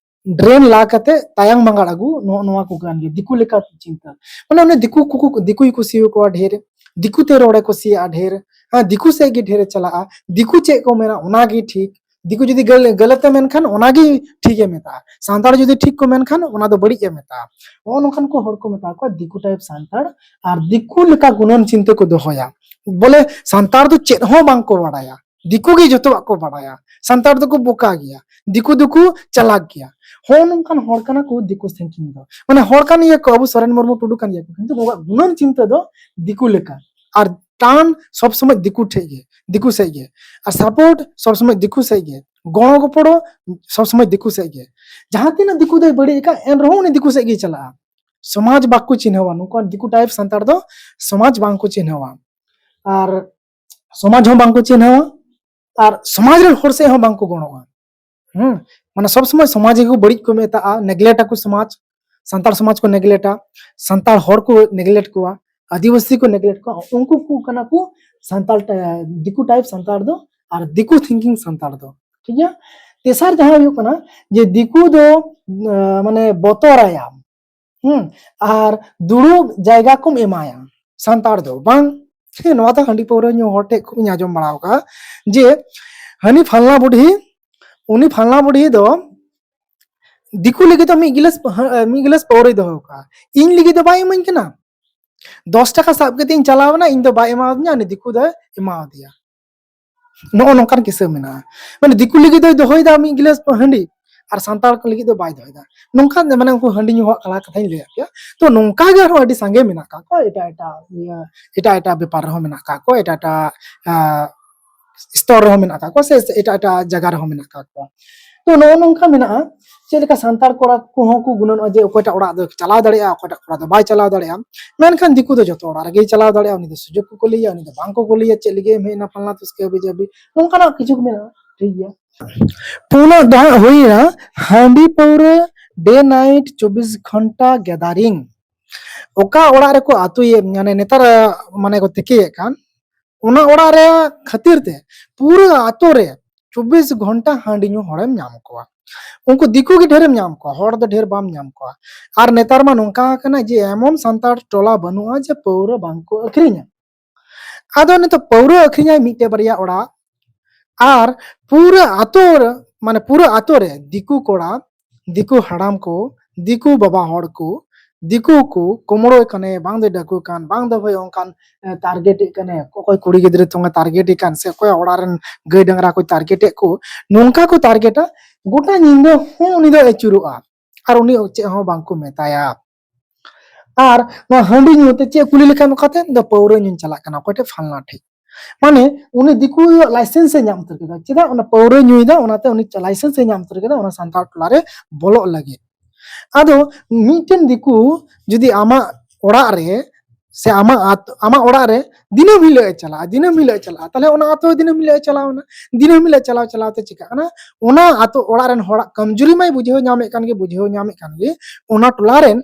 drain ᱞᱟ ᱠᱟᱛᱮ ᱛᱟᱭᱟᱝ ᱢᱟᱸᱜᱟᱲ ᱟᱹᱜᱩ, ᱱᱚᱜᱼᱚ ᱱᱚᱣᱟ ᱠᱚ ᱠᱟᱱ ᱜᱮᱭᱟ ᱫᱤᱠᱩ ᱞᱮᱠᱟ ᱪᱤᱱᱛᱟᱹ᱾ ᱢᱟᱱᱮ ᱚᱱᱮ ᱫᱤᱠᱩ ᱠᱚ, ᱫᱤᱠᱩᱭ ᱠᱩᱥᱤᱭᱟᱠᱚᱣᱟ ᱰᱷᱮᱨ, ᱫᱤᱠᱩ ᱛᱮ ᱨᱚᱲᱮ ᱠᱩᱥᱤᱭᱟᱜᱼᱟ ᱰᱷᱮᱨ, ᱦᱮᱸ, ᱫᱤᱠᱩ ᱥᱮᱫ ᱜᱮ ᱰᱷᱮᱨᱮ ᱪᱟᱞᱟᱜᱼᱟ, ᱫᱤᱠᱩ ᱪᱮᱫ ᱠᱚ ᱢᱮᱱᱟ ᱚᱱᱟ ᱜᱮ ᱴᱷᱤᱠ, ᱫᱤᱠᱩ ᱡᱩᱫᱤ ᱜᱟᱹᱞ-, ᱜᱟᱹᱞᱟᱹᱛᱮ ᱢᱮᱱᱠᱷᱟᱱ ᱚᱱᱟ ᱜᱮ ᱴᱷᱤᱠ ᱮ ᱢᱮᱛᱟᱜᱼᱟ, ᱥᱟᱱᱛᱟᱲ ᱡᱩᱫᱤ ᱴᱷᱤᱠ ᱠᱚ ᱢᱮᱱᱠᱷᱟᱱ ᱚᱱᱟ ᱫᱚ ᱵᱟᱹᱲᱤᱡ ᱮ ᱢᱮᱛᱟᱜᱼᱟ᱾ ᱱᱚᱜᱼᱚ ᱱᱚᱝᱠᱟᱱ ᱠᱚ ᱦᱚᱲ ᱠᱚ ᱢᱮᱛᱟ ᱠᱚᱣᱟ ᱫᱤᱠᱩ type ᱥᱟᱱᱛᱟᱲ᱾ ᱟᱨ ᱫᱤᱠᱩ ᱞᱮᱠᱟ ᱜᱩᱱᱟᱹᱱ ᱪᱤᱱᱛᱟᱹ ᱠᱚ ᱫᱚᱦᱚᱭᱟ, ᱵᱚᱞᱮ ᱥᱟᱱᱛᱟᱲ ᱫᱚ ᱪᱮᱫ ᱦᱚᱸ ᱵᱟᱝ ᱠᱚ ᱵᱟᱲᱟᱭᱟ, ᱫᱤᱠᱩ ᱜᱮ ᱡᱚᱛᱚᱣᱟᱜ ᱠᱚ ᱵᱟᱲᱟᱭᱟ, ᱥᱟᱱᱛᱟᱲ ᱫᱚᱠᱚ ᱵᱚᱠᱟ ᱜᱮᱭᱟ, ᱫᱤᱠᱩ ᱫᱚᱠᱚ ᱪᱟᱞᱟᱠ ᱜᱮᱭᱟ᱾ ᱦᱚᱸᱜᱼᱚ ᱱᱚᱝᱠᱟᱱ ᱦᱚᱲ ᱠᱟᱱᱟ ᱠᱚ ᱫᱤᱠᱩ thinking ᱫᱚ᱾ ᱢᱟᱱᱮ ᱦᱚᱲ ᱠᱟᱱ ᱜᱮᱭᱟ ᱠᱚ, ᱟᱵᱚ ᱥᱚᱨᱮᱱ ᱢᱩᱨᱢᱩ ᱴᱩᱰᱩ ᱠᱟᱱ ᱜᱮᱭᱟ ᱠᱚ, ᱠᱤᱱᱛᱩ ᱩᱱᱠᱩᱣᱟᱜ ᱜᱩᱱᱟᱹᱱ ᱪᱤᱱᱛᱟᱹ ᱫᱚ ᱫᱤᱠᱩ ᱞᱮᱠᱟ᱾ ᱟᱨ ᱴᱟᱱ ᱥᱚᱵ ᱥᱚᱢᱚᱭ ᱫᱤᱠᱩ ᱴᱷᱮᱡ ᱜᱮ, ᱫᱤᱠᱩ ᱥᱮᱫ ᱜᱮ᱾ ᱟᱨ support ᱥᱚᱵ ᱥᱚᱢᱚᱭ ᱫᱤᱠᱩ ᱥᱮᱫ ᱜᱮ, ᱜᱚᱲᱚ ᱜᱚᱯᱚᱲᱚ ᱥᱚᱵ ᱥᱚᱢᱚᱭ ᱫᱤᱠᱩ ᱥᱮᱫ ᱜᱮ᱾ ᱡᱟᱦᱟᱸ ᱛᱤᱱᱟᱹᱜ ᱫᱤᱠᱩ ᱫᱚᱭ ᱵᱟᱹᱲᱤᱡ ᱟᱠᱟᱫ, ᱮᱱ ᱨᱮᱦᱚᱸ ᱩᱱᱤ ᱫᱤᱠᱩ ᱥᱮᱫ ᱜᱮᱭ ᱪᱟᱞᱟᱜᱼᱟ᱾ ᱥᱚᱢᱟᱡᱽ ᱵᱟᱠᱚ ᱪᱤᱱᱦᱟᱹᱣᱟ, ᱱᱩᱠᱩ ᱫᱤᱠᱩ type ᱥᱟᱱᱛᱟᱲ ᱫᱚ ᱥᱚᱢᱟᱡᱽ ᱵᱟᱝ ᱠᱚ ᱪᱤᱱᱦᱟᱹᱣᱟ᱾ ᱟᱨ ᱥᱚᱢᱟᱡᱽ ᱦᱚᱸ ᱵᱟᱝ ᱠᱚ ᱪᱤᱱᱦᱟᱹᱣᱟ, ᱟᱨ ᱥᱚᱢᱟᱡᱽ ᱨᱮᱱ ᱦᱚᱲ ᱥᱮᱫ ᱦᱚᱸ ᱵᱟᱝ ᱠᱚ ᱜᱚᱲᱚᱜᱼᱟ᱾ ᱦᱩᱸ, ᱢᱟᱱᱮ ᱥᱚᱵ ᱥᱚᱢᱚᱭ ᱥᱚᱢᱟᱡᱽ ᱜᱮᱠᱚ ᱵᱟᱹᱲᱤᱡ ᱠᱚ ᱢᱮᱛᱟᱜᱼᱟ, neglect ᱟᱠᱚ ᱥᱚᱢᱟᱡᱽ, ᱥᱟᱱᱛᱟᱲ ᱥᱚᱢᱟᱡᱽ ᱠᱚ ᱱᱮᱜᱞᱮᱠᱴᱟ, ᱥᱟᱱᱛᱟᱲ ᱦᱚᱲ ᱠᱚ ᱱᱮᱜᱞᱮᱠᱴ ᱠᱚᱣᱟ, ᱟᱹᱫᱤᱵᱟᱹᱥᱤ ᱠᱚ ᱱᱮᱜᱞᱮᱠᱴ ᱠᱚᱣᱟ, ᱩᱱᱠᱩ ᱠᱚ ᱠᱟᱱᱟ ᱠᱚ ᱥᱟᱱᱛᱟᱲ ᱴᱟ-, ᱫᱤᱠᱩ ᱴᱟᱭᱤᱯ ᱥᱟᱱᱛᱟᱲ ᱫᱚ ᱟᱨ ᱫᱤᱠᱩ ᱛᱷᱤᱝᱠᱤᱝ ᱥᱟᱱᱛᱟᱲ ᱫᱚ᱾ ᱴᱷᱤᱠ ᱜᱮᱭᱟ? ᱛᱮᱥᱟᱨ ᱡᱟᱦᱟᱸ ᱦᱩᱭᱩᱜ ᱠᱟᱱᱟ ᱡᱮ ᱫᱤᱠᱩ ᱫᱚ ᱟᱸ, ᱢᱟᱱᱮ ᱵᱚᱛᱚᱨᱟᱭᱟᱢ, ᱦᱩᱸ, ᱟᱨ ᱫᱩᱲᱩᱵ ᱡᱟᱭᱜᱟ ᱠᱚᱢ ᱮᱢᱟᱭᱟ᱾ ᱥᱟᱱᱛᱟᱲ ᱫᱚ ᱵᱟᱝ᱾ ᱦᱮᱸ, ᱱᱚᱣᱟ ᱫᱚ ᱦᱟᱺᱰᱤ ᱯᱟᱹᱣᱨᱟᱹ ᱧᱩ ᱦᱚᱲ ᱴᱷᱮᱡ ᱠᱷᱚᱱ ᱤᱧ ᱟᱸᱡᱚᱢ ᱵᱟᱲᱟ ᱟᱠᱟᱫᱼᱟ ᱡᱮ ᱦᱟᱹᱱᱤ ᱯᱷᱟᱞᱱᱟ ᱵᱩᱰᱷᱤ, ᱩᱱᱤ ᱯᱷᱟᱞᱱᱟ ᱵᱩᱰᱷᱤ ᱫᱚ ᱫᱤᱠᱩ ᱞᱟᱹᱜᱤᱫ ᱫᱚ ᱢᱤᱫ ᱜᱤᱞᱟᱹᱥ, ᱦᱟᱹ-, ᱢᱤᱫ ᱜᱤᱞᱟᱹᱥ ᱯᱟᱹᱣᱨᱟᱹᱭ ᱫᱚᱦᱚ ᱠᱟᱜᱼᱟ, ᱤᱧ ᱞᱟᱹᱜᱤᱫ ᱫᱚ ᱵᱟᱭ ᱤᱢᱟᱹᱧ ᱠᱟᱱᱟ᱾ ᱫᱚᱥ ᱴᱟᱠᱟ ᱥᱟᱵ ᱠᱟᱛᱮ ᱤᱧ ᱪᱟᱞᱟᱣ ᱮᱱᱟ, ᱤᱧ ᱫᱚ ᱵᱟᱭ ᱮᱢᱟᱣᱫᱤᱧᱟ, ᱩᱱᱤ ᱫᱤᱠᱩ ᱫᱚᱭ ᱮᱢᱟᱣᱫᱤᱭᱟ᱾ ᱱᱚᱜᱼᱚ ᱱᱚᱝᱠᱟᱱ ᱠᱤᱥᱟᱹ ᱢᱮᱱᱟᱜᱼᱟ᱾ ᱢᱟᱱᱮ ᱫᱤᱠᱩ ᱞᱟᱹᱜᱤᱫ ᱫᱚᱭ ᱫᱚᱦᱚᱭᱮᱫᱟ ᱢᱤᱫ ᱜᱤᱞᱟᱹᱥ ᱦᱟᱺᱰᱤ, ᱟᱨ ᱥᱟᱱᱛᱟᱲ ᱠᱚ ᱞᱟᱹᱜᱤᱫ ᱫᱚ ᱵᱟᱭ ᱫᱚᱦᱚᱭᱮᱫᱟ᱾ ᱱᱚᱝᱠᱟ ᱢᱟᱱᱮ ᱩᱱᱠᱩ ᱦᱟᱺᱰᱤ ᱧᱩ ᱦᱚᱲᱟᱜ ᱠᱟᱛᱷᱟᱧ ᱞᱟᱹᱭᱟᱫ ᱯᱮᱭᱟ᱾ ᱛᱚ ᱱᱚᱝᱠᱟ ᱜᱮ ᱟᱨᱦᱚᱸ ᱟᱹᱰᱤ ᱥᱟᱸᱜᱮ ᱢᱮᱱᱟᱜ ᱠᱟᱜ ᱠᱚᱣᱟ ᱮᱴᱟᱜ ᱮᱴᱟᱜ ᱤᱭᱟᱹ, ᱮᱴᱟᱜ ᱮᱴᱟᱜ ᱵᱮᱯᱟᱨ ᱨᱮᱦᱚᱸ ᱢᱮᱱᱟᱜ ᱠᱟᱜ ᱠᱚᱣᱟ, ᱮᱴᱟᱜ ᱮᱴᱟᱜ, ᱟᱸ, ᱥᱛᱚᱨ ᱨᱮᱦᱚᱸ ᱢᱮᱱᱟᱜ ᱠᱟᱜ ᱠᱚᱣᱟ, ᱥᱮ ᱮᱴᱟᱜ ᱮᱴᱟᱜ ᱡᱟᱭᱜᱟ ᱨᱮᱦᱚᱸ ᱢᱮᱱᱟᱜ ᱠᱟᱜ ᱠᱚᱣᱟ᱾ ᱛᱚ ᱱᱚᱜᱼᱚ ᱱᱚᱝᱠᱟ ᱢᱮᱱᱟᱜᱼᱟ᱾ ᱪᱮᱫ ᱞᱮᱠᱟ ᱥᱟᱱᱛᱟᱲ ᱠᱚᱲᱟ ᱠᱚᱦᱚᱸ ᱠᱚ ᱜᱩᱱᱟᱹᱱᱚᱜᱼᱟ ᱡᱮ ᱚᱠᱚᱭᱴᱟᱜ ᱚᱲᱟᱜ ᱫᱚ ᱪᱟᱞᱟᱣ ᱫᱟᱲᱮᱭᱟᱜᱼᱟ, ᱚᱠᱚᱭᱴᱟᱜ ᱠᱚᱲᱟ ᱫᱚ ᱵᱟᱭ ᱪᱟᱞᱟᱣ ᱫᱟᱲᱮᱭᱟᱜᱼᱟ, ᱢᱮᱱᱠᱷᱟᱱ ᱫᱤᱠᱩ ᱫᱚ ᱡᱚᱛᱚ ᱚᱲᱟᱜ ᱨᱮᱜᱮᱭ ᱪᱟᱞᱟᱣ ᱫᱟᱲᱮᱭᱟᱜᱼᱟ᱾ ᱩᱱᱤ ᱫᱚ ᱥᱩᱡᱳᱜᱽ ᱠᱚ ᱠᱩᱞᱤᱭᱟ, ᱩᱱᱤ ᱫᱚ ᱵᱟᱝ ᱠᱚ ᱠᱩᱞᱤᱭᱟ, ᱪᱮᱫ ᱞᱟᱹᱜᱤᱫ ᱮᱢ ᱦᱮᱡ ᱮᱱᱟ ᱯᱷᱟᱞᱱᱟ ᱛᱩᱥᱠᱮ ᱦᱟᱹᱵᱤ ᱡᱟᱹᱵᱤ, ᱱᱚᱝᱠᱟᱱᱟᱜ ᱠᱤᱪᱷᱩ ᱢᱮᱱᱟᱜᱼᱟ᱾ ᱴᱷᱤᱠ ᱜᱮᱭᱟ᱾ ᱯᱩᱱᱟᱜ ᱫᱚ ᱦᱟᱸᱜ ᱦᱩᱭᱱᱟ ᱦᱟᱺᱰᱤ ᱯᱟᱹᱣᱨᱟᱹ ᱰᱮ ᱱᱟᱭᱤᱴ ᱪᱚᱵᱵᱤᱥ ᱜᱷᱚᱱᱴᱟ ᱜᱮᱫᱟᱨᱤᱝ᱾ ᱚᱠᱟ ᱚᱲᱟᱜ ᱨᱮᱠᱚ ᱟᱹᱛᱩᱭᱮᱫ, ᱢᱟᱱᱮ ᱱᱮᱛᱟᱨ, ᱢᱟᱱᱮ ᱠᱚ ᱛᱤᱠᱤᱭᱮᱫ ᱠᱟᱱ, ᱚᱱᱟ ᱚᱲᱟᱜ ᱨᱮ ᱠᱷᱟᱹᱛᱤᱨ ᱛᱮ ᱯᱩᱨᱟᱹ ᱟᱛᱳ ᱨᱮ ᱪᱚᱵᱵᱤᱥ ᱜᱷᱚᱱᱴᱟ ᱦᱟᱺᱰᱤ ᱧᱩ ᱦᱚᱲᱮᱢ ᱧᱟᱢ ᱠᱚᱣᱟ᱾ ᱩᱱᱠᱩ ᱫᱤᱠᱩ ᱜᱮ ᱰᱷᱮᱨᱮᱢ ᱧᱟᱢ ᱠᱚᱣᱟ, ᱦᱚᱲ ᱫᱚ ᱰᱷᱮᱨ ᱵᱟᱢ ᱧᱟᱢ ᱠᱚᱣᱟ᱾ ᱟᱨ ᱱᱮᱛᱟᱨ ᱢᱟ ᱱᱚᱝᱠᱟ ᱟᱠᱟᱱᱟ ᱡᱮ ᱮᱢᱚᱱ ᱥᱟᱱᱛᱟᱲ ᱴᱚᱞᱟ ᱵᱟᱹᱱᱩᱜᱼᱟ ᱡᱮ ᱯᱟᱹᱣᱨᱟᱹ ᱵᱟᱝ ᱠᱚ ᱟᱹᱠᱷᱨᱤᱧᱟ᱾ ᱟᱫᱚ ᱱᱤᱛᱚᱜ ᱯᱟᱹᱣᱨᱟᱹ ᱟᱹᱠᱷᱨᱤᱧᱟᱭ ᱢᱤᱫᱴᱮᱡ ᱵᱟᱨᱭᱟ ᱚᱲᱟᱜ, ᱟᱨ ᱯᱩᱨᱟᱹ ᱟᱛᱳ ᱨᱮ, ᱢᱟᱱᱮ ᱯᱩᱨᱟᱹ ᱟᱛᱳ ᱨᱮ ᱫᱤᱠᱩ ᱠᱚᱲᱟ, ᱫᱤᱠᱩ ᱦᱟᱲᱟᱢ ᱠᱚ, ᱫᱤᱠᱩ ᱵᱟᱵᱟ ᱦᱚᱲ ᱠᱚ, ᱫᱤᱠᱩ ᱠᱚ ᱠᱩᱢᱲᱳᱭ ᱠᱟᱱᱮ, ᱵᱟᱝ ᱫᱚ ᱰᱟᱹᱠᱩ ᱠᱟᱱ, ᱵᱟᱝ ᱫᱚ ᱦᱳᱭ ᱚᱱᱠᱟᱱ, ᱮ, ᱴᱟᱨᱜᱮᱴᱮᱫ ᱠᱟᱱᱮ, ᱚᱠᱚᱭ ᱠᱩᱲᱤ ᱜᱤᱫᱽᱨᱟᱹ ᱛᱚᱝ ᱮ ᱴᱟᱨᱜᱮᱴᱮ ᱠᱟᱱ, ᱥᱮ ᱚᱠᱚᱭᱟᱜ ᱚᱲᱟᱜ ᱨᱮᱱ ᱜᱟᱹᱭ ᱰᱟᱝᱨᱟ ᱠᱚᱭ ᱴᱟᱨᱜᱮᱴᱮᱫ ᱠᱚ, ᱱᱚᱝᱠᱟ ᱠᱚ ᱴᱟᱨᱜᱮᱴᱟ᱾ ᱜᱚᱴᱟ ᱧᱤᱫᱟᱹ ᱦᱚᱸ ᱩᱱᱤ ᱫᱚ ᱟᱹᱪᱩᱨᱚᱜᱼᱟ, ᱟᱨ ᱩᱱᱤ ᱪᱮᱫ ᱦᱚᱸ ᱵᱟᱝ ᱠᱚ ᱢᱮᱛᱟᱭᱟ᱾ ᱟᱨ ᱱᱚᱣᱟ ᱦᱟᱺᱰᱤ ᱧᱩ ᱛᱮ ᱪᱮᱫ ᱠᱩᱞᱤ ᱞᱮᱠᱷᱟᱱ ᱚᱠᱟᱛᱮ? ᱤᱧ ᱫᱚ ᱯᱟᱹᱣᱨᱟᱹ ᱧᱩᱧ ᱪᱟᱞᱟᱜ ᱠᱟᱱᱟ, ᱚᱠᱚᱭ ᱴᱷᱮᱡ? ᱯᱷᱟᱞᱱᱟ ᱴᱷᱮᱡ᱾ ᱢᱟᱱᱮ ᱩᱱᱤ ᱫᱤᱠᱩᱭᱟᱜ ᱞᱟᱭᱥᱮᱱᱥ ᱮ ᱧᱟᱢ ᱩᱛᱟᱹᱨ ᱠᱮᱫᱟ᱾ ᱪᱮᱫᱟᱜ? ᱚᱱᱟ ᱯᱟᱹᱣᱨᱟᱹ ᱧᱩᱭᱮᱫᱟ, ᱚᱱᱟᱛᱮ ᱩᱱᱤ ᱞᱟᱭᱥᱮᱱᱥ ᱮ ᱧᱟᱢ ᱩᱛᱟᱹᱨ ᱠᱮᱫᱟ ᱚᱱᱟ ᱥᱟᱱᱛᱟᱲ ᱴᱚᱞᱟ ᱨᱮ ᱵᱚᱞᱚᱜ ᱞᱟᱹᱜᱤᱫ᱾ ᱟᱫᱚ ᱢᱤᱫᱴᱮᱱ ᱫᱤᱠᱩ ᱡᱩᱫᱤ ᱟᱢᱟᱜ ᱚᱲᱟᱜ ᱨᱮ ᱥᱮ ᱟᱢᱟᱜ ᱟᱛ-, ᱟᱢᱟᱜ ᱚᱲᱟᱜ ᱨᱮ ᱫᱤᱱᱟᱹᱢ ᱦᱤᱞᱳᱜ ᱮ ᱪᱟᱞᱟᱜᱼᱟ, ᱫᱤᱱᱟᱹᱢ ᱦᱤᱞᱳᱜ ᱮ ᱪᱟᱞᱟᱜᱼᱟ, ᱛᱟᱦᱞᱮ ᱚᱱᱟ ᱟᱛᱳ ᱫᱤᱱᱟᱹᱢ ᱦᱤᱞᱳᱜ ᱮ ᱪᱟᱞᱟᱣ ᱮᱱᱟ᱾ ᱫᱤᱱᱟᱹᱢ ᱦᱤᱞᱳᱜ ᱪᱟᱞᱟᱣ ᱪᱟᱞᱟᱣ ᱛᱮ ᱪᱤᱠᱟᱹᱜ ᱠᱟᱱᱟ? ᱚᱱᱟ ᱟᱛᱳ ᱚᱲᱟᱜ ᱨᱮᱱ ᱦᱚᱲᱟᱜ ᱠᱚᱢᱡᱩᱨᱤ ᱢᱟᱭ ᱵᱩᱡᱷᱟᱹᱣ ᱧᱟᱢᱮᱫ ᱠᱟᱱ ᱜᱮ, ᱵᱩᱡᱷᱟᱹᱣ ᱧᱟᱢᱮᱫ ᱠᱟᱱ ᱜᱮ᱾ ᱚᱱᱟ ᱴᱚᱞᱟ ᱨᱮᱱ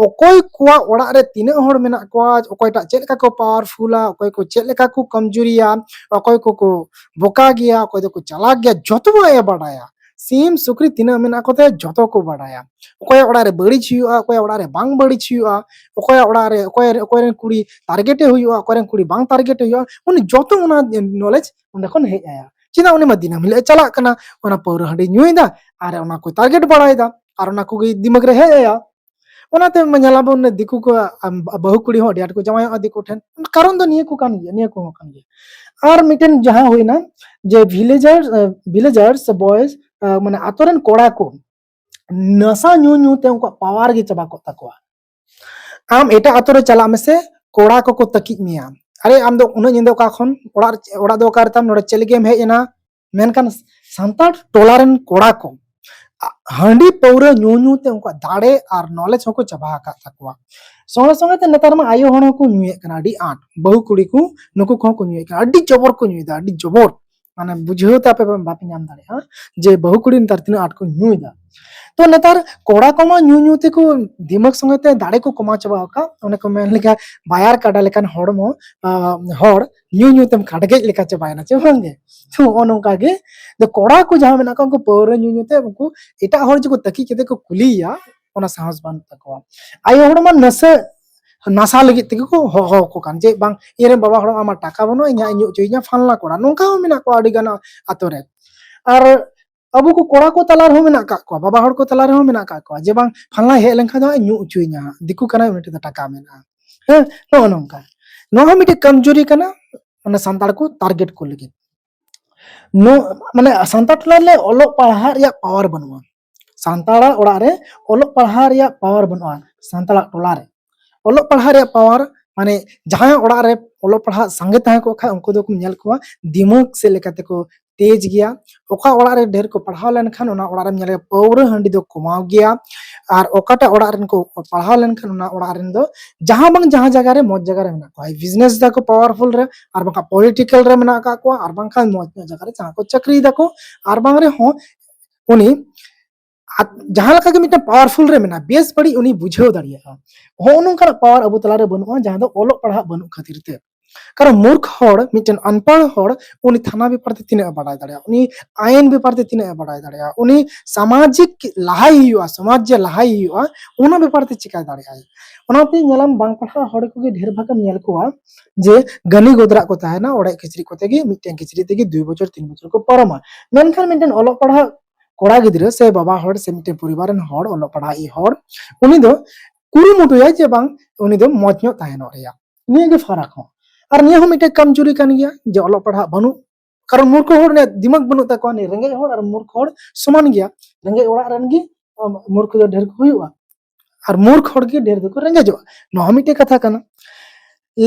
ᱚᱠᱚᱭ ᱠᱚᱣᱟᱜ ᱚᱲᱟᱜ ᱨᱮ ᱛᱤᱱᱟᱹᱜ ᱦᱚᱲ ᱢᱮᱱᱟᱜ ᱠᱚᱣᱟ, ᱚᱠᱚᱭᱴᱟᱜ ᱪᱮᱫ ᱞᱮᱠᱟ ᱠᱚ ᱯᱟᱣᱟᱨᱯᱷᱩᱞᱟ, ᱚᱠᱚᱭ ᱠᱚ ᱪᱮᱫ ᱞᱮᱠᱟ ᱠᱚ ᱠᱚᱢᱡᱩᱨᱤᱭᱟ, ᱚᱠᱚᱭ ᱠᱚᱠᱚ ᱵᱚᱠᱟ ᱜᱮᱭᱟ, ᱚᱠᱚᱭ ᱫᱚᱠᱚ ᱪᱟᱞᱟᱠ ᱜᱮᱭᱟ, ᱡᱚᱛᱚᱣᱟᱜ ᱮ ᱵᱟᱰᱟᱭᱟ᱾ ᱥᱤᱢ ᱥᱩᱠᱨᱤ ᱛᱤᱱᱟᱹᱜ ᱢᱮᱱᱟᱜ ᱠᱚᱛᱮ ᱡᱚᱛᱚ ᱠᱚ ᱵᱟᱰᱟᱭᱟ᱾ ᱚᱠᱚᱭᱟᱜ ᱚᱲᱟᱜ ᱨᱮ ᱵᱟᱹᱲᱤᱡ ᱦᱩᱭᱩᱜᱼᱟ, ᱚᱠᱚᱭᱟᱜ ᱚᱲᱟᱜ ᱨᱮ ᱵᱟᱝ ᱵᱟᱹᱲᱤᱡ ᱦᱩᱭᱩᱜᱼᱟ, ᱚᱠᱚᱭᱟᱜ ᱚᱲᱟᱜ ᱨᱮ ᱚᱠᱚᱭ, ᱚᱠᱚᱭ ᱨᱮᱱ ᱠᱩᱲᱤ ᱴᱟᱨᱜᱮᱴ ᱮ ᱦᱩᱭᱩᱜᱼᱟ, ᱚᱠᱚᱭ ᱨᱮᱱ ᱠᱩᱲᱤ ᱵᱟᱝ ᱴᱟᱨᱜᱮᱴ ᱮ ᱦᱩᱭᱩᱜᱼᱟ, ᱩᱱᱤ ᱡᱚᱛᱚ ᱚᱱᱟ ᱱᱚᱞᱮᱡᱽ ᱚᱸᱰᱮ ᱠᱷᱚᱱ ᱦᱮᱡ ᱟᱭᱟ᱾ ᱪᱮᱫᱟᱜ? ᱩᱱᱤ ᱢᱟ ᱫᱤᱱᱟᱹᱢ ᱦᱤᱞᱳᱜ ᱮ ᱪᱟᱞᱟᱜ ᱠᱟᱱᱟ, ᱚᱱᱟ ᱯᱟᱹᱣᱨᱟᱹ ᱦᱟᱺᱰᱤ ᱧᱩᱭᱮᱫᱟ ᱟᱨ ᱚᱱᱟ ᱠᱚᱭ ᱴᱟᱨᱜᱮᱴ ᱵᱟᱲᱟᱭᱮᱫᱟ ᱟᱨ ᱚᱱᱟ ᱠᱚᱜᱮ ᱫᱤᱢᱟᱜᱽ ᱨᱮ ᱦᱮᱡ ᱟᱭᱟ᱾ ᱚᱱᱟᱛᱮ ᱧᱮᱞᱟᱵᱚᱱ ᱫᱤᱠᱩ ᱠᱚ, ᱟᱢ, ᱵᱟᱹᱦᱩ ᱠᱩᱲᱤ ᱦᱚᱸ ᱟᱹᱰᱤ ᱟᱸᱴ ᱠᱚ ᱡᱟᱶᱟᱭᱚᱜᱼᱟ ᱫᱤᱠᱩ ᱴᱷᱮᱱ᱾ ᱠᱟᱨᱚᱱ ᱫᱚ ᱱᱤᱭᱟᱹ ᱠᱚ ᱠᱟᱱ ᱜᱮᱭᱟ, ᱱᱤᱭᱟᱹ ᱠᱚᱦᱚᱸ ᱠᱟᱱ ᱜᱮᱭᱟ᱾ ᱟᱨ ᱢᱤᱫᱴᱮᱱ ᱡᱟᱦᱟᱸ ᱦᱩᱭᱱᱟ ᱡᱮ ᱵᱷᱤᱞᱮᱡᱟᱨ, ᱵᱷᱤᱞᱮᱡᱟᱨ ᱥᱮ ᱵᱚᱭᱮᱡᱽ, ᱢᱟᱱᱮ ᱟᱛᱳ ᱨᱮᱱ ᱠᱚᱲᱟ ᱠᱚ ᱱᱟᱥᱟ ᱧᱩ ᱧᱩ ᱛᱮ ᱩᱱᱠᱩᱣᱟᱜ ᱯᱟᱣᱟᱨ ᱜᱮ ᱪᱟᱵᱟ ᱠᱚᱜ ᱛᱟᱠᱚᱣᱟ᱾ ᱟᱢ ᱮᱴᱟᱜ ᱟᱛᱳ ᱨᱮ ᱪᱟᱞᱟᱜ ᱢᱮᱥᱮ, ᱠᱚᱲᱟ ᱠᱚᱠᱚ ᱛᱟᱹᱠᱤᱡ ᱢᱮᱭᱟ, "ᱟᱨᱮ, ᱟᱢ ᱫᱚ ᱩᱱᱟᱹᱜ ᱧᱤᱫᱟᱹ ᱚᱠᱟ ᱠᱷᱚᱱ? ᱚᱲᱟᱜ ᱨᱮ, ᱚᱲᱟᱜ ᱫᱚ ᱚᱠᱟ ᱨᱮᱛᱟᱢ? ᱱᱚᱰᱮ ᱪᱮᱫ ᱞᱟᱹᱜᱤᱫ ᱮᱢ ᱦᱮᱡ ᱮᱱᱟ?" ᱢᱮᱱᱠᱷᱟᱱ ᱥᱟᱱᱛᱟᱲ ᱴᱚᱞᱟ ᱨᱮᱱ ᱠᱚᱲᱟ ᱠᱚ ᱟ-, ᱦᱟᱺᱰᱤ ᱯᱟᱹᱣᱨᱟᱹ ᱧᱩ ᱧᱩ ᱛᱮ ᱩᱱᱠᱩᱣᱟᱜ ᱫᱟᱲᱮ ᱟᱨ ᱱᱚᱞᱮᱡᱽ ᱦᱚᱸᱠᱚ ᱪᱟᱵᱟ ᱟᱠᱟᱫ ᱛᱟᱠᱚᱣᱟ᱾ ᱥᱚᱸᱜᱮ ᱥᱚᱸᱜᱮ ᱛᱮ ᱱᱮᱛᱟᱨ ᱢᱟ ᱟᱭᱳ ᱦᱚᱲ ᱦᱚᱸᱠᱚ ᱧᱩᱭᱮᱫ ᱠᱟᱱᱟ ᱟᱹᱰᱤ ᱟᱸᱴ, ᱵᱟᱹᱦᱩ ᱠᱩᱲᱤ ᱠᱚ ᱱᱩᱠᱩ ᱠᱚᱦᱚᱸ ᱠᱚ ᱧᱩᱭᱮᱫ ᱠᱟᱱᱟ, ᱟᱹᱰᱤ ᱡᱚᱵᱚᱨ ᱠᱚ ᱧᱩᱭᱮᱫᱟ, ᱟᱹᱰᱤ ᱡᱚᱵᱚᱨ᱾ ᱢᱟᱱᱮ ᱵᱩᱡᱷᱟᱹᱣ ᱛᱮ ᱟᱯᱮ ᱵᱟᱯᱮ ᱧᱟᱢ ᱫᱟᱲᱮᱭᱟᱜᱼᱟ ᱡᱮ ᱵᱟᱹᱦᱩ ᱠᱩᱲᱤ ᱱᱮᱛᱟᱨ ᱛᱤᱱᱟᱹᱜ ᱟᱸᱴ ᱠᱚ ᱧᱩᱭᱮᱫᱟ᱾ ᱛᱚ ᱱᱮᱛᱟᱨ ᱠᱚᱲᱟ ᱠᱚᱢᱟ ᱧᱩ ᱧᱩ ᱛᱮᱠᱚ ᱫᱤᱢᱟᱜᱽ ᱥᱚᱸᱜᱮ ᱛᱮ ᱫᱟᱲᱮ ᱠᱚ ᱠᱚᱢᱟᱣ ᱪᱟᱵᱟ ᱟᱠᱟᱫ, ᱚᱱᱮ ᱠᱚ ᱢᱮᱱ ᱞᱮᱠᱟ ᱵᱟᱭᱟᱨ ᱠᱟᱰᱟ ᱞᱮᱠᱟᱱ ᱦᱚᱲᱢᱚ, ᱟ, ᱦᱚᱲ ᱧᱩ ᱧᱩ ᱛᱮᱢ ᱠᱟᱰᱜᱮᱡ ᱞᱮᱠᱟ ᱪᱟᱵᱟᱭᱮᱱᱟ, ᱪᱮ ᱵᱟᱝ ᱜᱮ? ᱛᱚ ᱱᱚᱜᱼᱚ ᱱᱚᱝᱠᱟ ᱜᱮ, ᱫᱚ ᱠᱚᱲᱟ ᱠᱚ ᱡᱟᱦᱟᱸ ᱢᱮᱱᱟᱜ ᱠᱚᱣᱟ, ᱩᱱᱠᱩ ᱯᱟᱹᱣᱨᱟᱹ ᱧᱩ ᱧᱩ ᱛᱮ ᱩᱱᱠᱩ ᱮᱴᱟᱜ ᱦᱚᱲ ᱡᱮᱠᱚ ᱛᱟᱹᱠᱤᱡ ᱠᱟᱛᱮ ᱠᱚ ᱠᱩᱞᱤᱭᱮᱭᱟ, ᱚᱱᱟ ᱥᱟᱦᱚᱥ ᱵᱟᱹᱱᱩᱜ ᱛᱟᱠᱚᱣᱟ᱾ ᱟᱭᱳ ᱦᱚᱲ ᱢᱟ ᱱᱟᱥᱮ ᱱᱟᱥᱟ ᱞᱟᱹᱜᱤᱫ ᱛᱮᱜᱮ ᱠᱚ ᱦᱚᱦᱚ ᱟᱠᱚ ᱠᱟᱱ, ᱡᱮ ᱵᱟᱝ, ᱤᱧ ᱨᱮᱱ ᱵᱟᱵᱟ ᱦᱚᱲ ᱟᱢᱟᱜ ᱴᱟᱠᱟ ᱵᱟᱹᱱᱩᱜᱼᱟ, ᱤᱧ ᱦᱟᱸᱜ ᱧᱩ ᱦᱚᱪᱚᱭᱤᱧᱟ ᱯᱷᱟᱞᱱᱟ ᱠᱚᱲᱟ᱾ ᱱᱚᱝᱠᱟ ᱦᱚᱸ ᱢᱮᱱᱟᱜ ᱠᱚᱣᱟ ᱟᱹᱰᱤ ᱜᱟᱱ ᱟᱛᱳ ᱨᱮ᱾ ᱟᱨ ᱟᱵᱚ ᱠᱚ ᱠᱚᱲᱟ ᱠᱚ ᱛᱟᱞᱟ ᱨᱮᱦᱚᱸ ᱢᱮᱱᱟᱜ ᱠᱟᱜ ᱠᱚᱣᱟ, ᱵᱟᱵᱟ ᱦᱚᱲ ᱠᱚ ᱛᱟᱞᱟ ᱨᱮᱦᱚᱸ ᱢᱮᱱᱟᱜ ᱠᱟᱜ ᱠᱚᱣᱟ, ᱡᱮ ᱵᱟᱝ, ᱯᱷᱟᱞᱱᱟᱭ ᱦᱮᱡ ᱞᱮᱱᱠᱷᱟᱱ ᱫᱚ ᱦᱟᱸᱜ ᱧᱩ ᱦᱚᱪᱚᱭᱤᱧᱟ ᱦᱟᱸᱜ, ᱫᱤᱠᱩ ᱠᱟᱱᱟᱭ, ᱩᱱᱤ ᱴᱷᱮᱱ ᱫᱚ ᱴᱟᱠᱟ ᱢᱮᱱᱟᱜᱼᱟ᱾ ᱦᱮᱸ, ᱱᱚᱜᱼᱚ ᱱᱚᱝᱠᱟ᱾ ᱱᱚᱣᱟ ᱦᱚᱸ ᱢᱤᱫᱴᱮᱡ ᱠᱚᱢᱡᱩᱨᱤ ᱠᱟᱱᱟ, ᱢᱟᱱᱮ ᱥᱟᱱᱛᱟᱲ ᱠᱚ ᱴᱟᱨᱜᱮᱴ ᱠᱚ ᱞᱟᱹᱜᱤᱫ᱾ ᱱᱚ-, ᱢᱟᱱᱮ ᱥᱟᱱᱛᱟᱲ ᱴᱚᱞᱟ ᱨᱮ ᱚᱞᱚᱜ ᱯᱟᱲᱦᱟᱜ ᱨᱮᱭᱟᱜ ᱯᱟᱣᱟᱨ ᱵᱟᱹᱱᱩᱜᱼᱟ᱾ ᱥᱟᱱᱛᱟᱲᱟᱜ ᱚᱲᱟᱜ ᱨᱮ ᱚᱞᱚᱜ ᱯᱟᱲᱦᱟᱜ ᱨᱮᱭᱟᱜ ᱯᱟᱣᱟᱨ ᱵᱟᱹᱱᱩᱜᱼᱟ᱾ ᱥᱟᱱᱛᱟᱲᱟᱜ ᱴᱚᱞᱟ ᱨᱮ ᱚᱞᱚᱜ ᱯᱟᱲᱦᱟᱜ ᱨᱮᱭᱟᱜ ᱯᱟᱣᱟᱨ, ᱢᱟᱱᱮ ᱡᱟᱦᱟᱸᱭᱟᱜ ᱚᱲᱟᱜ ᱨᱮ ᱚᱞᱚᱜ ᱯᱟᱲᱦᱟᱜ ᱥᱟᱸᱜᱮ ᱛᱟᱦᱮᱸ ᱠᱚᱜ ᱠᱷᱟᱡ, ᱩᱱᱠᱩ ᱫᱚᱠᱚ ᱧᱮᱞ ᱠᱚᱣᱟ ᱫᱤᱢᱟᱜᱽ ᱥᱮᱫ ᱞᱮᱠᱟ ᱛᱮᱠᱚ ᱛᱮᱡᱽ ᱜᱮᱭᱟ᱾ ᱚᱠᱟ ᱚᱲᱟᱜ ᱨᱮ ᱰᱷᱮᱨ ᱠᱚ ᱯᱟᱲᱦᱟᱣ ᱞᱮᱱᱠᱷᱟᱱ ᱚᱱᱟ ᱚᱲᱟᱜ ᱨᱮᱢ ᱧᱮᱞᱟ ᱯᱟᱹᱣᱨᱟᱹ ᱦᱟᱺᱰᱤ ᱫᱚ ᱠᱚᱢᱟᱣ ᱜᱮᱭᱟ, ᱟᱨ ᱚᱠᱟᱴᱟᱜ ᱚᱲᱟᱜ ᱨᱮᱱ ᱠᱚ ᱯᱟᱲᱦᱟᱣ ᱞᱮᱱᱠᱷᱟᱱ ᱚᱱᱟ ᱚᱲᱟᱜ ᱨᱮᱱ ᱫᱚ ᱡᱟᱦᱟᱸ ᱵᱟᱝ ᱡᱟᱦᱟᱸ ᱡᱟᱭᱜᱟ ᱨᱮ ᱢᱚᱡᱽ ᱡᱟᱭᱜᱟ ᱨᱮ ᱢᱮᱱᱟᱜ ᱠᱚᱣᱟ, ᱵᱤᱡᱽᱱᱮᱥ ᱫᱟᱠᱚ ᱯᱟᱣᱟᱨᱯᱷᱩᱞ ᱨᱮ, ᱟᱨ ᱵᱟᱝᱠᱷᱟᱱ ᱯᱚᱞᱤᱴᱤᱠᱟᱞ ᱨᱮ ᱢᱮᱱᱟᱜ ᱟᱠᱟᱫ ᱠᱚᱣᱟ, ᱟᱨ ᱵᱟᱝᱠᱷᱟᱱ ᱢᱚᱡᱽ ᱧᱚᱜ ᱡᱟᱭᱜᱟ ᱨᱮ ᱡᱟᱦᱟᱸ ᱠᱚ ᱪᱟᱹᱠᱨᱤᱭ ᱫᱟᱠᱚ, ᱟᱨ ᱵᱟᱝ ᱨᱮᱦᱚᱸ ᱩᱱᱤ ᱟᱡ ᱡᱟᱦᱟᱸ ᱞᱮᱠᱟ ᱜᱮ ᱢᱤᱫᱴᱟᱝ ᱯᱟᱣᱟᱨᱯᱷᱩᱞ ᱨᱮ ᱢᱮᱱᱟᱜᱼᱟ, ᱵᱮᱥ ᱵᱟᱹᱲᱤᱡ ᱩᱱᱤ ᱵᱩᱡᱷᱟᱹᱣ ᱫᱟᱲᱮᱭᱟᱜᱼᱟ᱾ ᱦᱚᱸᱜᱼᱚ ᱱᱚᱝᱠᱟᱱᱟᱜ ᱯᱟᱣᱟᱨ ᱟᱵᱚ ᱛᱟᱞᱟᱨᱮ ᱵᱟᱹᱱᱩᱜᱼᱟ, ᱡᱟᱦᱟᱸ ᱫᱚ ᱚᱞᱚᱜ ᱯᱟᱲᱦᱟᱜ ᱵᱟᱹᱱᱩᱜ ᱠᱷᱟᱹᱛᱤᱨ ᱛᱮ᱾ ᱠᱟᱨᱚᱱ ᱢᱩᱨᱠᱷ ᱦᱚᱲ, ᱢᱤᱫᱴᱮᱱ ᱟᱱᱯᱟᱲ ᱦᱚᱲ, ᱩᱱᱤ ᱛᱷᱟᱱᱟ ᱵᱮᱯᱟᱨ ᱛᱮ ᱛᱤᱱᱟᱹᱜ ᱮ ᱵᱟᱰᱟᱭ ᱫᱟᱲᱮᱭᱟᱜᱼᱟ, ᱩᱱᱤ ᱟᱭᱤᱱ ᱵᱮᱯᱟᱨ ᱛᱮ ᱛᱤᱱᱟᱹᱜ ᱮ ᱵᱟᱰᱟᱭ ᱫᱟᱲᱮᱭᱟᱜᱼᱟ, ᱩᱱᱤ ᱥᱟᱢᱟᱡᱤᱠ ᱞᱟᱦᱟᱭ ᱦᱩᱭᱩᱜᱼᱟ, ᱥᱚᱢᱟᱡᱽ ᱡᱮ ᱞᱟᱦᱟᱭ ᱦᱩᱭᱩᱜᱼᱟ, ᱚᱱᱟ ᱵᱮᱯᱟᱨ ᱛᱮ ᱪᱤᱠᱟᱭ ᱫᱟᱲᱮᱭᱟᱜᱼᱟᱭ? ᱚᱱᱟᱛᱮ ᱧᱮᱞᱟᱢ ᱵᱟᱝ ᱯᱟᱲᱦᱟᱜ ᱦᱚᱲ ᱠᱚᱜᱮ ᱰᱷᱮᱨ ᱵᱷᱟᱜᱽ ᱮᱢ ᱧᱮᱞ ᱠᱚᱣᱟ ᱡᱮ ᱜᱟᱹᱱᱤ ᱜᱚᱫᱽᱨᱟᱜ ᱠᱚ ᱛᱟᱦᱮᱱᱟ, ᱚᱲᱮᱡ ᱠᱤᱪᱨᱤᱡ ᱠᱚᱛᱮ ᱜᱮ ᱢᱤᱫᱴᱮᱱ ᱠᱤᱪᱨᱤᱡ ᱛᱮᱜᱮ ᱫᱩᱭ ᱵᱚᱪᱷᱚᱨ ᱛᱤᱱ ᱵᱚᱪᱷᱚᱨ ᱠᱚ ᱯᱟᱨᱚᱢᱟ᱾ ᱢᱮᱱᱠᱷᱟᱱ ᱢᱤᱫᱴᱮᱱ ᱚᱞᱚᱜ ᱯᱟᱲᱦᱟᱜ ᱠᱚᱲᱟ ᱜᱤᱫᱽᱨᱟᱹ ᱥᱮ ᱵᱟᱵᱟ ᱦᱚᱲ ᱥᱮ ᱢᱤᱫᱴᱮᱱ ᱯᱚᱨᱤᱵᱟᱨ ᱨᱮᱱ ᱦᱚᱲ, ᱚᱞᱚᱜ ᱯᱟᱲᱦᱟᱜ ᱤᱡ ᱦᱚᱲ, ᱩᱱᱤ ᱫᱚ ᱠᱩᱨᱩᱢᱩᱴᱩᱭᱟᱭ ᱡᱮ ᱵᱟᱝ, ᱩᱱᱤ ᱫᱚ ᱢᱚᱡᱽ ᱧᱚᱜ ᱛᱟᱦᱮᱱᱚᱜ ᱨᱮᱭᱟᱜ᱾ ᱱᱤᱭᱟᱹ ᱜᱮ ᱯᱷᱟᱨᱟᱠ ᱦᱚᱸ᱾ ᱟᱨ ᱱᱤᱭᱟᱹ ᱦᱚᱸ ᱢᱤᱫᱴᱮᱱ ᱠᱚᱢᱡᱩᱨᱤ ᱠᱟᱱ ᱜᱮᱭᱟ ᱡᱮ ᱚᱞᱚᱜ ᱯᱟᱲᱦᱟᱜ ᱵᱟᱹᱱᱩᱜ, ᱠᱟᱨᱚᱱ ᱢᱩᱨᱠᱷ ᱦᱚᱲ ᱨᱮᱭᱟᱜ ᱫᱤᱢᱟᱜᱽ ᱵᱟᱹᱱᱩᱜ ᱛᱟᱠᱚᱣᱟ, ᱱᱤᱭᱟᱹ ᱨᱮᱸᱜᱮᱡ ᱦᱚᱲ ᱟᱨ ᱢᱩᱨᱠᱷ ᱦᱚᱲ ᱥᱚᱢᱟᱱ ᱜᱮᱭᱟ᱾ ᱨᱮᱸᱜᱮᱡ ᱚᱲᱟᱜ ᱨᱮᱱ ᱜᱮ ᱟᱢ, ᱢᱩᱨᱠᱷ ᱫᱚ ᱰᱷᱮᱨ ᱠᱚ ᱦᱩᱭᱩᱜᱼᱟ, ᱟᱨ ᱢᱩᱨᱠᱷ ᱦᱚᱲ ᱜᱮ ᱰᱷᱮᱨ ᱫᱚᱠᱚ ᱨᱮᱸᱜᱮᱡᱚᱜᱼᱟ᱾ ᱱᱚᱣᱟ ᱦᱚᱸ ᱢᱤᱫᱴᱮᱱ ᱠᱟᱛᱷᱟ ᱠᱟᱱᱟ᱾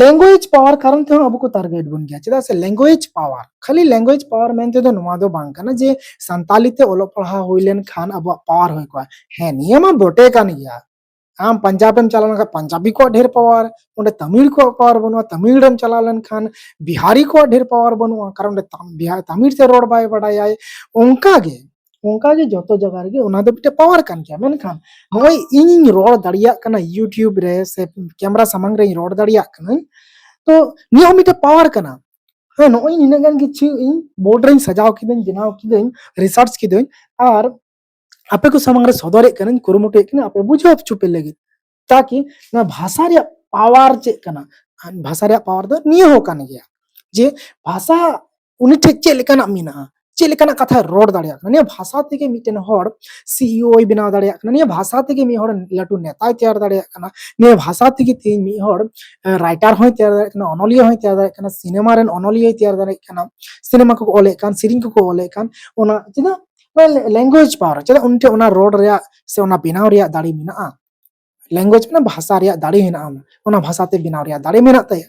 ᱞᱮᱝᱜᱩᱭᱮᱡᱽ ᱯᱟᱣᱟᱨ ᱠᱟᱨᱚᱱ ᱛᱮᱦᱚᱸ ᱟᱵᱚ ᱠᱚ ᱴᱟᱨᱜᱮᱴ ᱵᱚᱱ ᱜᱮᱭᱟ᱾ ᱪᱮᱫᱟᱜ ᱥᱮ ᱞᱮᱝᱜᱩᱭᱮᱡᱽ ᱯᱟᱣᱟᱨ, ᱠᱷᱟᱹᱞᱤ ᱞᱮᱝᱜᱩᱭᱮᱡᱽ ᱯᱟᱣᱟᱨ ᱢᱮᱱᱛᱮ ᱫᱚ ᱱᱚᱣᱟ ᱫᱚ ᱵᱟᱝ ᱠᱟᱱᱟ ᱡᱮ ᱥᱟᱱᱛᱟᱞᱤ ᱛᱮ ᱚᱞᱚᱜ ᱯᱟᱲᱦᱟᱣ ᱦᱩᱭ ᱞᱮᱱᱠᱷᱟᱱ ᱟᱵᱚᱣᱟᱜ ᱯᱟᱣᱟᱨ ᱦᱩᱭ ᱠᱚᱜᱼᱟ᱾ ᱦᱮᱸ, ᱱᱤᱭᱟᱹ ᱢᱟ ᱵᱚᱴᱮ ᱠᱟᱱ ᱜᱮᱭᱟ᱾ ᱟᱢ ᱯᱟᱧᱡᱟᱵᱽ ᱮᱢ ᱪᱟᱞᱟᱣ ᱞᱮᱱᱠᱷᱟᱱ ᱯᱟᱧᱡᱟᱵᱤ ᱠᱚᱣᱟᱜ ᱰᱷᱮᱨ ᱯᱟᱣᱟᱨ, ᱚᱸᱰᱮ ᱛᱟᱢᱤᱞ ᱠᱚᱣᱟᱜ ᱯᱟᱣᱟᱨ ᱵᱟᱹᱱᱩᱜᱼᱟ᱾ ᱛᱟᱢᱤᱞ ᱨᱮᱢ ᱪᱟᱞᱟᱣ ᱞᱮᱱᱠᱷᱟᱱ ᱵᱤᱦᱟᱨᱤ ᱠᱚᱣᱟᱜ ᱰᱷᱮᱨ ᱯᱟᱣᱟᱨ ᱵᱟᱹᱱᱩᱜᱼᱟ, ᱠᱟᱨᱚᱱ ᱚᱸᱰᱮ ᱛᱟᱢ-, ᱵᱤᱦᱟ-, ᱛᱟᱢᱤᱞ ᱛᱮ ᱨᱚᱲ ᱵᱟᱭ ᱵᱟᱰᱟᱭᱟᱭ᱾ ᱚᱱᱠᱟ ᱜᱮ, ᱚᱱᱠᱟ ᱜᱮ ᱡᱚᱛᱚ ᱡᱟᱭᱜᱟ ᱨᱮᱜᱮ ᱚᱱᱟ ᱫᱚ ᱢᱤᱫᱴᱮᱱ ᱯᱟᱣᱟᱨ ᱠᱟᱱ ᱜᱮᱭᱟ᱾ ᱢᱮᱱᱠᱷᱟᱱ ᱱᱚᱜᱼᱚᱭ ᱤᱧᱤᱧ ᱨᱚᱲ ᱫᱟᱲᱮᱭᱟᱜ ᱠᱟᱱᱟ YouTube ᱨᱮ ᱥᱮ ᱠᱮᱢᱮᱨᱟ ᱥᱟᱢᱟᱝ ᱨᱮᱧ ᱨᱚᱲ ᱫᱟᱲᱮᱭᱟᱜ ᱠᱟᱹᱱᱟᱹᱧ, ᱛᱚ ᱱᱤᱭᱟᱹ ᱦᱚᱸ ᱢᱤᱫᱴᱮᱱ ᱯᱟᱣᱟᱨ ᱠᱟᱱᱟ᱾ ᱦᱮᱸ, ᱱᱚᱜᱼᱚᱭ ᱱᱤᱱᱟᱹᱜ ᱜᱟᱱ ᱠᱤᱪᱷᱩ ᱤᱧ ᱵᱳᱨᱰ ᱨᱮᱧ ᱥᱟᱡᱟᱣ ᱠᱤᱫᱟᱹᱧ, ᱵᱮᱱᱟᱣ ᱠᱤᱫᱟᱹᱧ, ᱨᱤᱥᱟᱨᱪ ᱠᱤᱫᱟᱹᱧ, ᱟᱨ ᱟᱯᱮ ᱠᱚ ᱥᱟᱢᱟᱝ ᱨᱮ ᱥᱚᱫᱚᱨᱮᱫ ᱠᱟᱹᱱᱟᱹᱧ, ᱠᱩᱨᱩᱢᱩᱴᱩᱭᱮᱫ ᱠᱟᱹᱱᱟᱹᱧ ᱟᱯᱮ ᱵᱩᱡᱷᱟᱹᱣ ᱦᱚᱪᱚ ᱯᱮ ᱞᱟᱹᱜᱤᱫ, ᱛᱟᱠᱤ ᱱᱚᱣᱟ ᱵᱷᱟᱥᱟ ᱨᱮᱭᱟᱜ ᱯᱟᱣᱟᱨ ᱪᱮᱫ ᱠᱟᱱᱟ᱾ ᱟᱨ ᱵᱷᱟᱥᱟ ᱨᱮᱭᱟᱜ ᱯᱟᱣᱟᱨ ᱫᱚ ᱱᱤᱭᱟᱹ ᱦᱚᱸ ᱠᱟᱱ ᱜᱮᱭᱟ ᱡᱮ ᱵᱷᱟᱥᱟ ᱩᱱᱤ ᱴᱷᱮᱡ ᱪᱮᱫ ᱞᱮᱠᱟᱱᱟᱜ ᱢᱮᱱᱟᱜᱼᱟ, ᱪᱮᱫ ᱞᱮᱠᱟᱱᱟᱜ ᱠᱟᱛᱷᱟᱭ ᱨᱚᱲ ᱫᱟᱲᱮᱭᱟᱜ ᱠᱟᱱᱟ᱾ ᱱᱤᱭᱟᱹ ᱵᱷᱟᱥᱟ ᱛᱮᱜᱮ ᱢᱤᱫᱴᱮᱱ ᱦᱚᱲ CEO ᱭ ᱵᱮᱱᱟᱣ ᱫᱟᱲᱮᱭᱟᱜ ᱠᱟᱱᱟ, ᱱᱤᱭᱟᱹ ᱵᱷᱟᱥᱟ ᱛᱮᱜᱮ ᱢᱤᱫ ᱦᱚᱲ ᱞᱟᱹᱴᱩ ᱱᱮᱛᱟᱭ ᱛᱮᱭᱟᱨ ᱫᱟᱲᱮᱭᱟᱜ ᱠᱟᱱᱟ, ᱱᱤᱭᱟᱹ ᱵᱷᱟᱥᱟ ᱛᱮᱜᱮ ᱛᱮᱦᱮᱧ ᱢᱤᱫ ᱦᱚᱲ ᱨᱟᱭᱴᱟᱨ ᱦᱚᱸᱭ ᱛᱮᱭᱟᱨ ᱫᱟᱲᱮᱭᱟᱜ ᱠᱟᱱᱟ, ᱚᱱᱚᱞᱤᱭᱟᱹ ᱦᱚᱸᱭ ᱛᱮᱭᱟᱨ ᱫᱟᱲᱮᱭᱟᱜ ᱠᱟᱱᱟ, ᱥᱤᱱᱮᱢᱟ ᱨᱮᱱ ᱚᱱᱚᱞᱤᱭᱟᱹᱭ ᱛᱮᱭᱟᱨ ᱫᱟᱲᱮᱭᱟᱜ ᱠᱟᱱᱟ, ᱥᱤᱱᱮᱢᱟ ᱠᱚᱠᱚ ᱚᱞᱮᱫ ᱠᱟᱱ, ᱥᱮᱨᱮᱧ ᱠᱚᱠᱚ ᱚᱞᱮᱫ ᱠᱟᱱ, ᱚᱱᱟ ᱪᱮᱫᱟᱜ? ᱞᱮᱝᱜᱩᱭᱮᱡᱽ ᱯᱟᱣᱟᱨ, ᱪᱮᱫᱟᱜ ᱩᱱᱤ ᱴᱷᱮᱱ ᱚᱱᱟ ᱨᱚᱲ ᱨᱮᱭᱟᱜ ᱥᱮ ᱚᱱᱟ ᱵᱮᱱᱟᱣ ᱨᱮᱭᱟᱜ ᱫᱟᱲᱮ ᱢᱮᱱᱟᱜᱼᱟ? ᱞᱮᱝᱜᱩᱭᱮᱡᱽ ᱢᱟᱱᱮ ᱵᱷᱟᱥᱟ ᱨᱮᱭᱟᱜ ᱫᱟᱲᱮ ᱦᱮᱱᱟᱜᱼᱟ, ᱚᱱᱟ ᱵᱷᱟᱥᱟ ᱛᱮ ᱵᱮᱱᱟᱣ ᱨᱮᱭᱟᱜ ᱫᱟᱲᱮ ᱢᱮᱱᱟᱜ ᱛᱟᱭᱟ,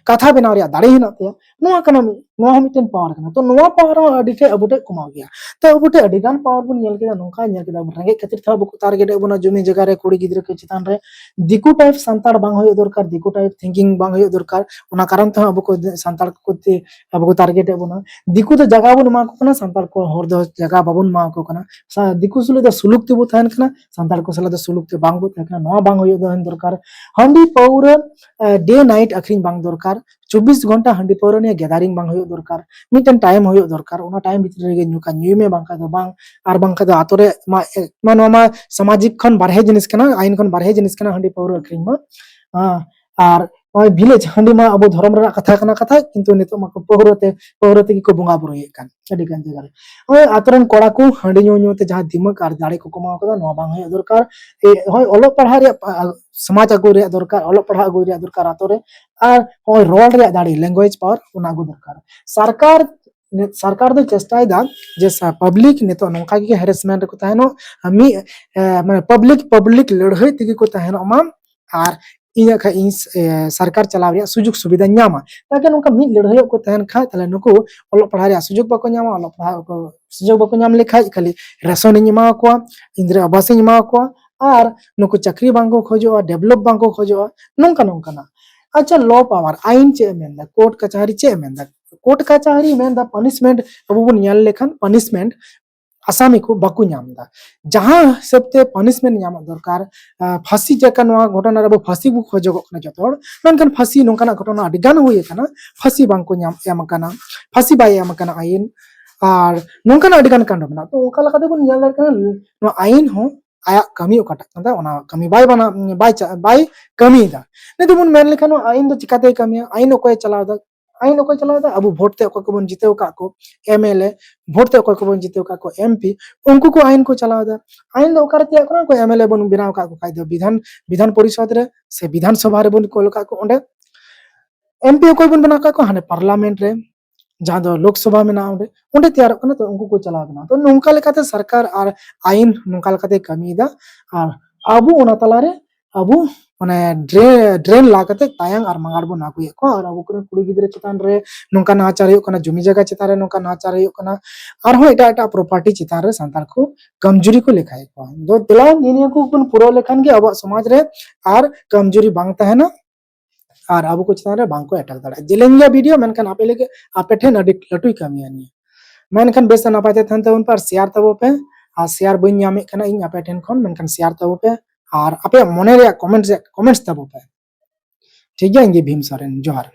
ᱠᱟᱛᱷᱟ ᱵᱮᱱᱟᱣ ᱨᱮᱭᱟᱜ ᱫᱟᱲᱮ ᱦᱮᱱᱟᱜ ᱛᱟᱭᱟ᱾ ᱱᱚᱣᱟ ᱠᱟᱱᱟ ᱢᱤᱫ ᱱᱚᱣᱟ ᱦᱚᱸ ᱢᱤᱫᱴᱮᱱ ᱯᱟᱣᱟᱨ ᱠᱟᱱᱟ᱾ ᱛᱚ ᱱᱚᱣᱟ ᱯᱟᱣᱟᱨ ᱦᱚᱸ ᱟᱹᱰᱤ ᱴᱷᱮᱡ ᱟᱵᱚ ᱴᱷᱮᱡ ᱠᱚᱢᱟᱣ ᱜᱮᱭᱟ᱾ ᱛᱚ ᱟᱵᱚ ᱴᱷᱮᱡ ᱟᱹᱰᱤ ᱜᱟᱱ ᱯᱟᱣᱟᱨ ᱵᱚᱱ ᱧᱮᱞ ᱠᱮᱫᱟ, ᱱᱚᱝᱠᱟ ᱧᱮᱞ ᱠᱮᱫᱟ ᱵᱚᱱ, ᱨᱮᱸᱜᱮᱡ ᱠᱷᱟᱹᱛᱤᱨ ᱛᱮ ᱟᱵᱚ ᱠᱚ ᱴᱟᱨᱜᱮᱴ ᱮᱫ ᱵᱚᱱᱟ ᱡᱩᱢᱤ ᱡᱟᱭᱜᱟ ᱨᱮ, ᱠᱩᱲᱤ ᱜᱤᱫᱽᱨᱟᱹ ᱠᱚ ᱪᱮᱛᱟᱱ ᱨᱮ᱾ ᱫᱤᱠᱩ ᱴᱟᱭᱤᱯ ᱥᱟᱱᱛᱟᱲ ᱵᱟᱝ ᱦᱩᱭᱩᱜ ᱫᱚᱨᱠᱟᱨ, ᱫᱤᱠᱩ ᱴᱟᱭᱤᱯ ᱛᱷᱤᱝᱠᱤᱝ ᱵᱟᱝ ᱦᱩᱭᱩᱜ ᱫᱚᱨᱠᱟᱨ᱾ ᱚᱱᱟ ᱠᱟᱨᱚᱱ ᱛᱮᱦᱚᱸ ᱟᱵᱚ ᱠᱚ ᱥᱟᱱᱛᱟᱲ ᱠᱚ ᱛᱮ ᱟᱵᱚ ᱠᱚ ᱴᱟᱨᱜᱮᱴ ᱮᱫ ᱵᱚᱱᱟ᱾ ᱫᱤᱠᱩ ᱫᱚ ᱡᱟᱭᱜᱟ ᱵᱚᱱ ᱮᱢᱟ ᱠᱚ ᱠᱟᱱᱟ, ᱥᱟᱱᱛᱟᱲ ᱠᱚ ᱦᱚᱲ ᱫᱚ ᱡᱟᱭᱜᱟ ᱵᱟᱵᱚᱱ ᱮᱢᱟ ᱠᱚ ᱠᱟᱱᱟ᱾ ᱥᱟ-, ᱫᱤᱠᱩ ᱥᱟᱞᱟᱜ ᱫᱚ ᱥᱩᱞᱩᱠ ᱛᱮᱵᱚ ᱛᱟᱦᱮᱱ ᱠᱟᱱᱟ, ᱥᱟᱱᱛᱟᱲ ᱠᱚ ᱥᱟᱞᱟᱜ ᱫᱚ ᱥᱩᱞᱩᱠ ᱛᱮ ᱵᱟᱝ ᱵᱚ ᱛᱟᱦᱮᱱ ᱠᱟᱱᱟ᱾ ᱱᱚᱣᱟ ᱵᱟᱝ ᱦᱩᱭᱩᱜ ᱫᱚ ᱫᱚᱨᱠᱟᱨ᱾ ᱦᱟᱺᱰᱤ ᱯᱟᱹᱣᱨᱟᱹ ᱰᱮ ᱱᱟᱭᱤᱴ ᱟᱹᱠᱷᱨᱤᱧ ᱵᱟᱝ ᱫᱚᱨᱠᱟᱨ᱾ ᱪᱚᱵᱵᱤᱥ ᱜᱷᱚᱱᱴᱟ ᱦᱟᱺᱰᱤ ᱯᱟᱹᱣᱨᱟᱹ ᱱᱤᱭᱮ ᱜᱮᱫᱟᱨᱤᱝ ᱵᱟᱝ ᱦᱩᱭᱩᱜ ᱫᱚᱨᱠᱟᱨ᱾ ᱢᱤᱫᱴᱮᱱ ᱴᱟᱭᱤᱢ ᱦᱩᱭᱩᱜ ᱫᱚᱨᱠᱟᱨ, ᱚᱱᱟ ᱴᱟᱭᱤᱢ ᱵᱷᱤᱛᱨᱤ ᱨᱮᱜᱮ ᱧᱩ ᱠᱷᱟᱱ ᱧᱩᱭ ᱢᱮ, ᱵᱟᱝᱠᱷᱟᱱ ᱫᱚ ᱵᱟᱝ᱾ ᱟᱨ ᱵᱟᱝᱠᱷᱟᱱ ᱫᱚ ᱟᱛᱳ ᱨᱮ ᱢᱟ, ᱮ, ᱢᱟ ᱱᱚᱣᱟ ᱢᱟ ᱥᱟᱢᱟᱡᱤᱠ ᱠᱷᱚᱱ ᱵᱟᱨᱦᱮ ᱡᱤᱱᱤᱥ ᱠᱟᱱᱟ, ᱟᱭᱤᱱ ᱠᱷᱚᱱ ᱵᱟᱨᱦᱮ ᱡᱤᱱᱤᱥ ᱠᱟᱱᱟ ᱦᱟᱺᱰᱤ ᱯᱟᱹᱣᱨᱟᱹ ᱟᱹᱠᱷᱨᱤᱧ ᱢᱟ᱾ ᱦᱮᱸ, ᱟᱨ ᱱᱚᱜᱼᱚᱭ ᱵᱷᱤᱞᱮᱡᱽ ᱦᱟᱺᱰᱤ ᱢᱟ ᱟᱵᱚ ᱫᱷᱚᱨᱚᱢ ᱨᱮᱱᱟᱜ ᱠᱟᱛᱷᱟ ᱠᱟᱱᱟ ᱠᱟᱛᱷᱟ, ᱠᱤᱱᱛᱩ ᱱᱤᱛᱚᱜ ᱢᱟᱠᱚ ᱯᱟᱹᱣᱨᱟᱹ ᱛᱮ, ᱯᱟᱹᱣᱨᱟᱹ ᱛᱮᱜᱮ ᱠᱚ ᱵᱚᱸᱜᱟ ᱵᱩᱨᱩᱭᱮᱫ ᱠᱟᱱ ᱟᱹᱰᱤ ᱜᱟᱱ ᱡᱟᱭᱜᱟ ᱨᱮ᱾ ᱱᱚᱜᱼᱚᱭ ᱟᱛᱳ ᱨᱮᱱ ᱠᱚᱲᱟ ᱠᱚ ᱦᱟᱺᱰᱤ ᱧᱩ ᱧᱩ ᱛᱮ ᱡᱟᱦᱟᱸ ᱫᱤᱢᱟᱜᱽ ᱟᱨ ᱫᱟᱲᱮ ᱠᱚ ᱠᱚᱢᱟᱣ ᱠᱟᱫᱟ, ᱱᱚᱣᱟ ᱵᱟᱝ ᱦᱩᱭᱩᱜ ᱫᱚᱨᱠᱟᱨ᱾ ᱮ, ᱦᱳᱭ, ᱚᱞᱚᱜ ᱯᱟᱲᱦᱟᱜ ᱨᱮᱭᱟᱜ, ᱟ, ᱥᱚᱢᱟᱡᱽ ᱟᱹᱜᱩ ᱨᱮᱭᱟᱜ ᱫᱚᱨᱠᱟᱨ, ᱚᱞᱚᱜ ᱯᱟᱲᱦᱟᱜ ᱟᱹᱜᱩ ᱨᱮᱭᱟᱜ ᱫᱚᱨᱠᱟᱨ ᱟᱛᱳ ᱨᱮ, ᱟᱨ ᱱᱚᱜᱼᱚᱭ ᱨᱚᱲ ᱨᱮᱭᱟᱜ ᱫᱟᱲᱮ, ᱞᱮᱝᱜᱩᱭᱮᱡᱽ ᱯᱟᱣᱟᱨ, ᱚᱱᱟ ᱟᱹᱜᱩ ᱫᱚᱨᱠᱟᱨ᱾ ᱥᱚᱨᱠᱟᱨ, ᱥᱚᱨᱠᱟᱨ ᱫᱚ ᱪᱮᱥᱴᱟᱭᱮᱫᱟ ᱡᱮ ᱥᱟ-, ᱯᱟᱵᱽᱞᱤᱠ ᱱᱤᱛᱚᱜ ᱱᱚᱝᱠᱟ ᱜᱮ ᱦᱮᱨᱮᱥᱢᱮᱱᱴ ᱨᱮᱠᱚ ᱛᱟᱦᱮᱱᱚᱜ, ᱢᱤᱫ, ᱮ, ᱢᱟᱱᱮ ᱯᱟᱵᱽᱞᱤᱠ, ᱯᱟᱵᱽᱞᱤᱠ ᱞᱟᱹᱲᱦᱟᱹᱭ ᱛᱮᱜᱮ ᱠᱚ ᱛᱟᱦᱮᱱᱚᱜ ᱢᱟ, ᱟᱨ ᱤᱧᱟᱹᱜ ᱠᱷᱟᱡ ᱤᱧ, ᱮ, ᱥᱚᱨᱠᱟᱨ ᱪᱟᱞᱟᱣ ᱨᱮᱭᱟᱜ ᱥᱩᱡᱳᱜᱽ ᱥᱩᱵᱤᱫᱷᱟᱧ ᱧᱟᱢᱟ᱾ ᱛᱟᱠᱮ ᱱᱚᱝᱠᱟ ᱢᱤᱫ ᱞᱟᱹᱲᱦᱟᱹᱭᱚᱜ ᱠᱚ ᱛᱟᱦᱮᱱ ᱠᱷᱟᱡ, ᱛᱟᱦᱞᱮ ᱱᱩᱠᱩ ᱚᱞᱚᱜ ᱯᱟᱲᱦᱟᱜ ᱨᱮᱭᱟᱜ ᱥᱩᱡᱳᱜᱽ ᱵᱟᱠᱚ ᱧᱟᱢᱟ, ᱚᱞᱚᱜ ᱯᱟᱲᱦᱟᱜ ᱠᱚ ᱥᱩᱡᱳᱜᱽ ᱵᱟᱠᱚ ᱧᱟᱢ ᱞᱮᱠᱷᱟᱡ ᱠᱷᱟᱹᱞᱤ ᱨᱮᱥᱚᱱᱤᱧ ᱮᱢᱟ ᱠᱚᱣᱟ, ᱤᱱᱫᱤᱨᱟ ᱟᱵᱟᱥᱤᱧ ᱮᱢᱟ ᱠᱚᱣᱟ, ᱟᱨ ᱱᱩᱠᱩ ᱪᱟᱹᱠᱨᱤ ᱵᱟᱝ ᱠᱚ ᱠᱷᱚᱡᱚᱜᱼᱟ, ᱰᱮᱵᱷᱞᱚᱯ ᱵᱟᱝ ᱠᱚ ᱠᱷᱚᱡᱚᱜᱼᱟ, ᱱᱚᱝᱠᱟ ᱱᱚᱝᱠᱟᱱᱟᱜ᱾ ᱟᱪᱪᱷᱟ, ᱞᱚ ᱯᱟᱣᱟᱨ, ᱟᱭᱤᱱ ᱪᱮᱫ ᱮ ᱢᱮᱱᱫᱟ, ᱠᱳᱨᱴ ᱠᱟᱪᱷᱟᱨᱤ ᱪᱮᱫ ᱮ ᱢᱮᱱᱫᱟ? ᱠᱳᱨᱴ ᱠᱟᱪᱷᱟᱨᱤ ᱢᱮᱱᱫᱟ ᱯᱟᱱᱤᱥᱢᱮᱱᱴ, ᱟᱵᱚ ᱵᱚᱱ ᱧᱮᱞ ᱞᱮᱠᱷᱟᱱ ᱯᱟᱱᱤᱥᱢᱮᱱᱴ ᱟᱥᱟᱢᱤ ᱠᱚ ᱵᱟᱠᱚ ᱧᱟᱢ ᱮᱫᱟ᱾ ᱡᱟᱦᱟᱸ ᱦᱤᱥᱟᱹᱵ ᱛᱮ ᱯᱟᱱᱤᱥᱢᱮᱱᱴ ᱧᱟᱢᱚᱜ ᱫᱚᱨᱠᱟᱨ, ᱟ, ᱯᱷᱟᱸᱥᱤ ᱪᱮᱫ ᱞᱮᱠᱟ ᱱᱚᱣᱟ ᱜᱷᱚᱴᱚᱱᱟ ᱨᱮ ᱟᱵᱚ ᱯᱷᱟᱸᱥᱤ ᱵᱚ ᱠᱷᱚᱡᱚᱜᱚᱜ ᱠᱟᱱᱟ ᱡᱚᱛᱚ ᱦᱚᱲ, ᱢᱮᱱᱠᱷᱟᱱ ᱯᱷᱟᱸᱥᱤ ᱱᱚᱝᱠᱟᱱᱟᱜ ᱜᱷᱚᱴᱚᱱᱟ ᱟᱹᱰᱤ ᱜᱟᱱ ᱦᱩᱭ ᱟᱠᱟᱱᱟ, ᱯᱷᱟᱸᱥᱤ ᱵᱟᱝ ᱠᱚ ᱧᱟᱢ, ᱮᱢ ᱟᱠᱟᱱᱟ, ᱯᱷᱟᱸᱥᱤ ᱵᱟᱭ ᱮᱢ ᱟᱠᱟᱱᱟ ᱟᱭᱤᱱ, ᱟᱨ ᱱᱚᱝᱠᱟᱱᱟᱜ ᱟᱹᱰᱤ ᱜᱟᱱ ᱠᱟᱱᱰ ᱢᱮᱱᱟᱜᱼᱟ᱾ ᱛᱚ ᱚᱱᱠᱟ ᱞᱮᱠᱟᱛᱮ ᱵᱚᱱ ᱧᱮᱞ ᱫᱟᱲᱮᱭᱟᱜ ᱠᱟᱱᱟ, ᱱᱚᱣᱟ ᱟᱭᱤᱱ ᱦᱚᱸ ᱟᱭᱟᱜ ᱠᱟᱹᱢᱤ ᱚᱠᱟᱴᱟᱜ ᱠᱟᱱ ᱛᱟᱭᱟ, ᱚᱱᱟ ᱠᱟᱹᱢᱤ ᱵᱟᱭ ᱵᱟᱱᱟ-, ᱵᱟᱭ ᱪᱟ-, ᱵᱟᱭ ᱠᱟᱹᱢᱤᱭᱮᱫᱟ᱾ ᱱᱤᱛᱚᱜ ᱵᱚᱱ ᱢᱮᱱ ᱞᱮᱠᱷᱟᱱ ᱱᱚᱣᱟ ᱟᱭᱤᱱ ᱫᱚ ᱪᱤᱠᱟᱛᱮᱭ ᱠᱟᱹᱢᱤᱭᱟ? ᱟᱭᱤᱱ ᱚᱠᱚᱭᱮ ᱪᱟᱞᱟᱣ ᱮᱫᱟ? ᱟᱭᱤᱱ ᱚᱠᱚᱭ ᱪᱟᱞᱟᱣ ᱮᱫᱟ? ᱟᱵᱚ ᱵᱷᱳᱴ ᱛᱮ ᱚᱠᱚᱭ ᱠᱚᱵᱚᱱ ᱡᱤᱛᱟᱹᱣ ᱟᱠᱟᱫ ᱠᱚ, ᱮᱢ ᱮᱞ ᱮ, ᱵᱷᱳᱴ ᱛᱮ ᱚᱠᱚᱭ ᱠᱚᱵᱚᱱ ᱡᱤᱛᱟᱹᱣ ᱟᱠᱟᱫ ᱠᱚ, ᱮᱢ ᱯᱤ, ᱩᱱᱠᱩ ᱠᱚ ᱟᱭᱤᱱ ᱠᱚ ᱪᱟᱞᱟᱣ ᱮᱫᱟ᱾ ᱟᱭᱤᱱ ᱫᱚ ᱚᱠᱟᱨᱮ ᱛᱮᱭᱟᱨ ᱠᱟᱱᱟ? ᱚᱠᱚᱭ ᱮᱢ ᱮᱞ ᱮ ᱵᱚᱱ ᱵᱮᱱᱟᱣ ᱟᱠᱟᱫ ᱠᱚ ᱠᱷᱟᱡ ᱫᱚ ᱵᱤᱫᱷᱟᱱ, ᱵᱤᱫᱷᱟᱱ ᱯᱚᱨᱤᱥᱚᱫᱽ ᱨᱮ ᱥᱮ ᱵᱤᱫᱷᱟᱱ ᱥᱚᱵᱷᱟ ᱨᱮᱵᱚᱱ ᱠᱳᱞ ᱟᱠᱟᱫ ᱠᱚ ᱚᱸᱰᱮ᱾ ᱮᱢ ᱯᱤ ᱚᱠᱚᱭ ᱵᱚᱱ ᱵᱮᱱᱟᱣ ᱟᱠᱟᱫ ᱠᱚᱣᱟ? ᱦᱟᱱᱮ ᱯᱟᱨᱞᱟᱢᱮᱱᱴ ᱨᱮ, ᱡᱟᱦᱟᱸ ᱫᱚ ᱞᱳᱠᱥᱚᱵᱷᱟ ᱢᱮᱱᱟᱜᱼᱟ, ᱚᱸᱰᱮ, ᱚᱸᱰᱮ ᱛᱮᱭᱟᱨᱚᱜ ᱠᱟᱱᱟ, ᱛᱚ ᱩᱱᱠᱩ ᱠᱚ ᱪᱟᱞᱟᱣ ᱠᱟᱱᱟ᱾ ᱛᱚ ᱱᱚᱝᱠᱟ ᱞᱮᱠᱟᱛᱮ ᱥᱚᱨᱠᱟᱨ ᱟᱨ ᱟᱭᱤᱱ ᱱᱚᱝᱠᱟ ᱞᱮᱠᱟᱛᱮ ᱠᱟᱹᱢᱤᱭᱮᱫᱟ, ᱟᱨ ᱟᱵᱚ ᱚᱱᱟ ᱛᱟᱞᱟᱨᱮ ᱟᱵᱚ ᱚᱱᱮ ᱰᱨᱮᱱ ᱞᱟ ᱠᱟᱛᱮ ᱛᱟᱭᱟᱝ ᱟᱨ ᱢᱟᱸᱜᱟᱲ ᱵᱚᱱ ᱟᱹᱜᱩᱭᱮᱫ ᱠᱚᱣᱟ, ᱟᱨ ᱟᱵᱚ ᱠᱚᱨᱮᱱ ᱠᱩᱲᱤ ᱜᱤᱫᱽᱨᱟᱹ ᱪᱮᱛᱟᱱ ᱨᱮ ᱱᱚᱝᱠᱟ ᱱᱟᱦᱟᱪᱟᱨ ᱦᱩᱭᱩᱜ ᱠᱟᱱᱟ, ᱡᱚᱢᱤ ᱡᱟᱭᱜᱟ ᱪᱮᱛᱟᱱ ᱨᱮ ᱱᱚᱝᱠᱟ ᱱᱟᱦᱟᱪᱟᱨ ᱦᱩᱭᱩᱜ ᱠᱟᱱᱟ, ᱟᱨᱦᱚᱸ ᱮᱴᱟᱜ ᱮᱴᱟᱜ ᱯᱨᱚᱯᱟᱨᱴᱤ ᱪᱮᱛᱟᱱ ᱨᱮ ᱥᱟᱱᱛᱟᱲ ᱠᱚ ᱠᱟᱢᱡᱩᱨᱤ ᱠᱚ ᱞᱮᱠᱷᱟᱭᱮᱫ ᱠᱚᱣᱟ᱾ ᱫᱚ ᱫᱮᱞᱟ ᱱᱤᱭᱟᱹ ᱱᱤᱭᱟᱹ ᱠᱚᱵᱚᱱ ᱯᱩᱨᱟᱹᱣ ᱞᱮᱠᱷᱟᱱ ᱜᱮ ᱟᱵᱚᱣᱟᱜ ᱥᱚᱢᱟᱡᱽ ᱨᱮ ᱟᱨ ᱠᱟᱢᱡᱩᱨᱤ ᱵᱟᱝ ᱛᱟᱦᱮᱱᱟ, ᱟᱨ ᱟᱵᱚ ᱠᱚ ᱪᱮᱛᱟᱱ ᱨᱮ ᱵᱟᱝ ᱠᱚ ᱮᱴᱟᱠ ᱫᱟᱲᱮᱭᱟᱜᱼᱟ᱾ ᱡᱮᱞᱮᱧ ᱜᱮᱭᱟ ᱵᱷᱤᱰᱤᱭᱳ, ᱢᱮᱱᱠᱷᱟᱱ ᱟᱯᱮ ᱞᱟᱹᱜᱤᱫ, ᱟᱯᱮ ᱴᱷᱮᱱ ᱟᱹᱰᱤ ᱞᱟᱹᱴᱩᱭ ᱠᱟᱹᱢᱤᱭᱟ ᱱᱤᱭᱟᱹ᱾ ᱢᱮᱱᱠᱷᱟᱱ ᱵᱮᱥ ᱱᱟᱯᱟᱭ ᱛᱮ ᱛᱟᱦᱮᱱ ᱛᱟᱵᱚᱱ ᱯᱮ ᱟᱨ ᱥᱮᱭᱟᱨ ᱛᱟᱵᱚ ᱯᱮ, ᱟᱨ ᱥᱮᱭᱟᱨ ᱵᱟᱹᱧ ᱧᱟᱢᱮᱫ ᱠᱟᱱᱟ ᱤᱧ ᱟᱯᱮ ᱴᱷᱮᱱ ᱠᱷᱚᱱ, ᱢᱮᱱᱠᱷᱟᱱ ᱥᱮᱭᱟᱨ ᱛᱟᱵᱚ ᱯᱮ ᱟᱨ ᱟᱯᱮᱭᱟᱜ ᱢᱚᱱᱮ ᱨᱮᱭᱟᱜ ᱠᱚᱢᱮᱱᱴ ᱨᱮᱭᱟᱜ ᱠᱚᱢᱮᱱᱴᱥ ᱛᱟᱵᱚ ᱯᱮ᱾ ᱴᱷᱤᱠ ᱜᱮᱭᱟ, ᱤᱧ ᱜᱮ ᱵᱷᱤᱢ ᱥᱚᱨᱮᱱ, ᱡᱚᱦᱟᱨ᱾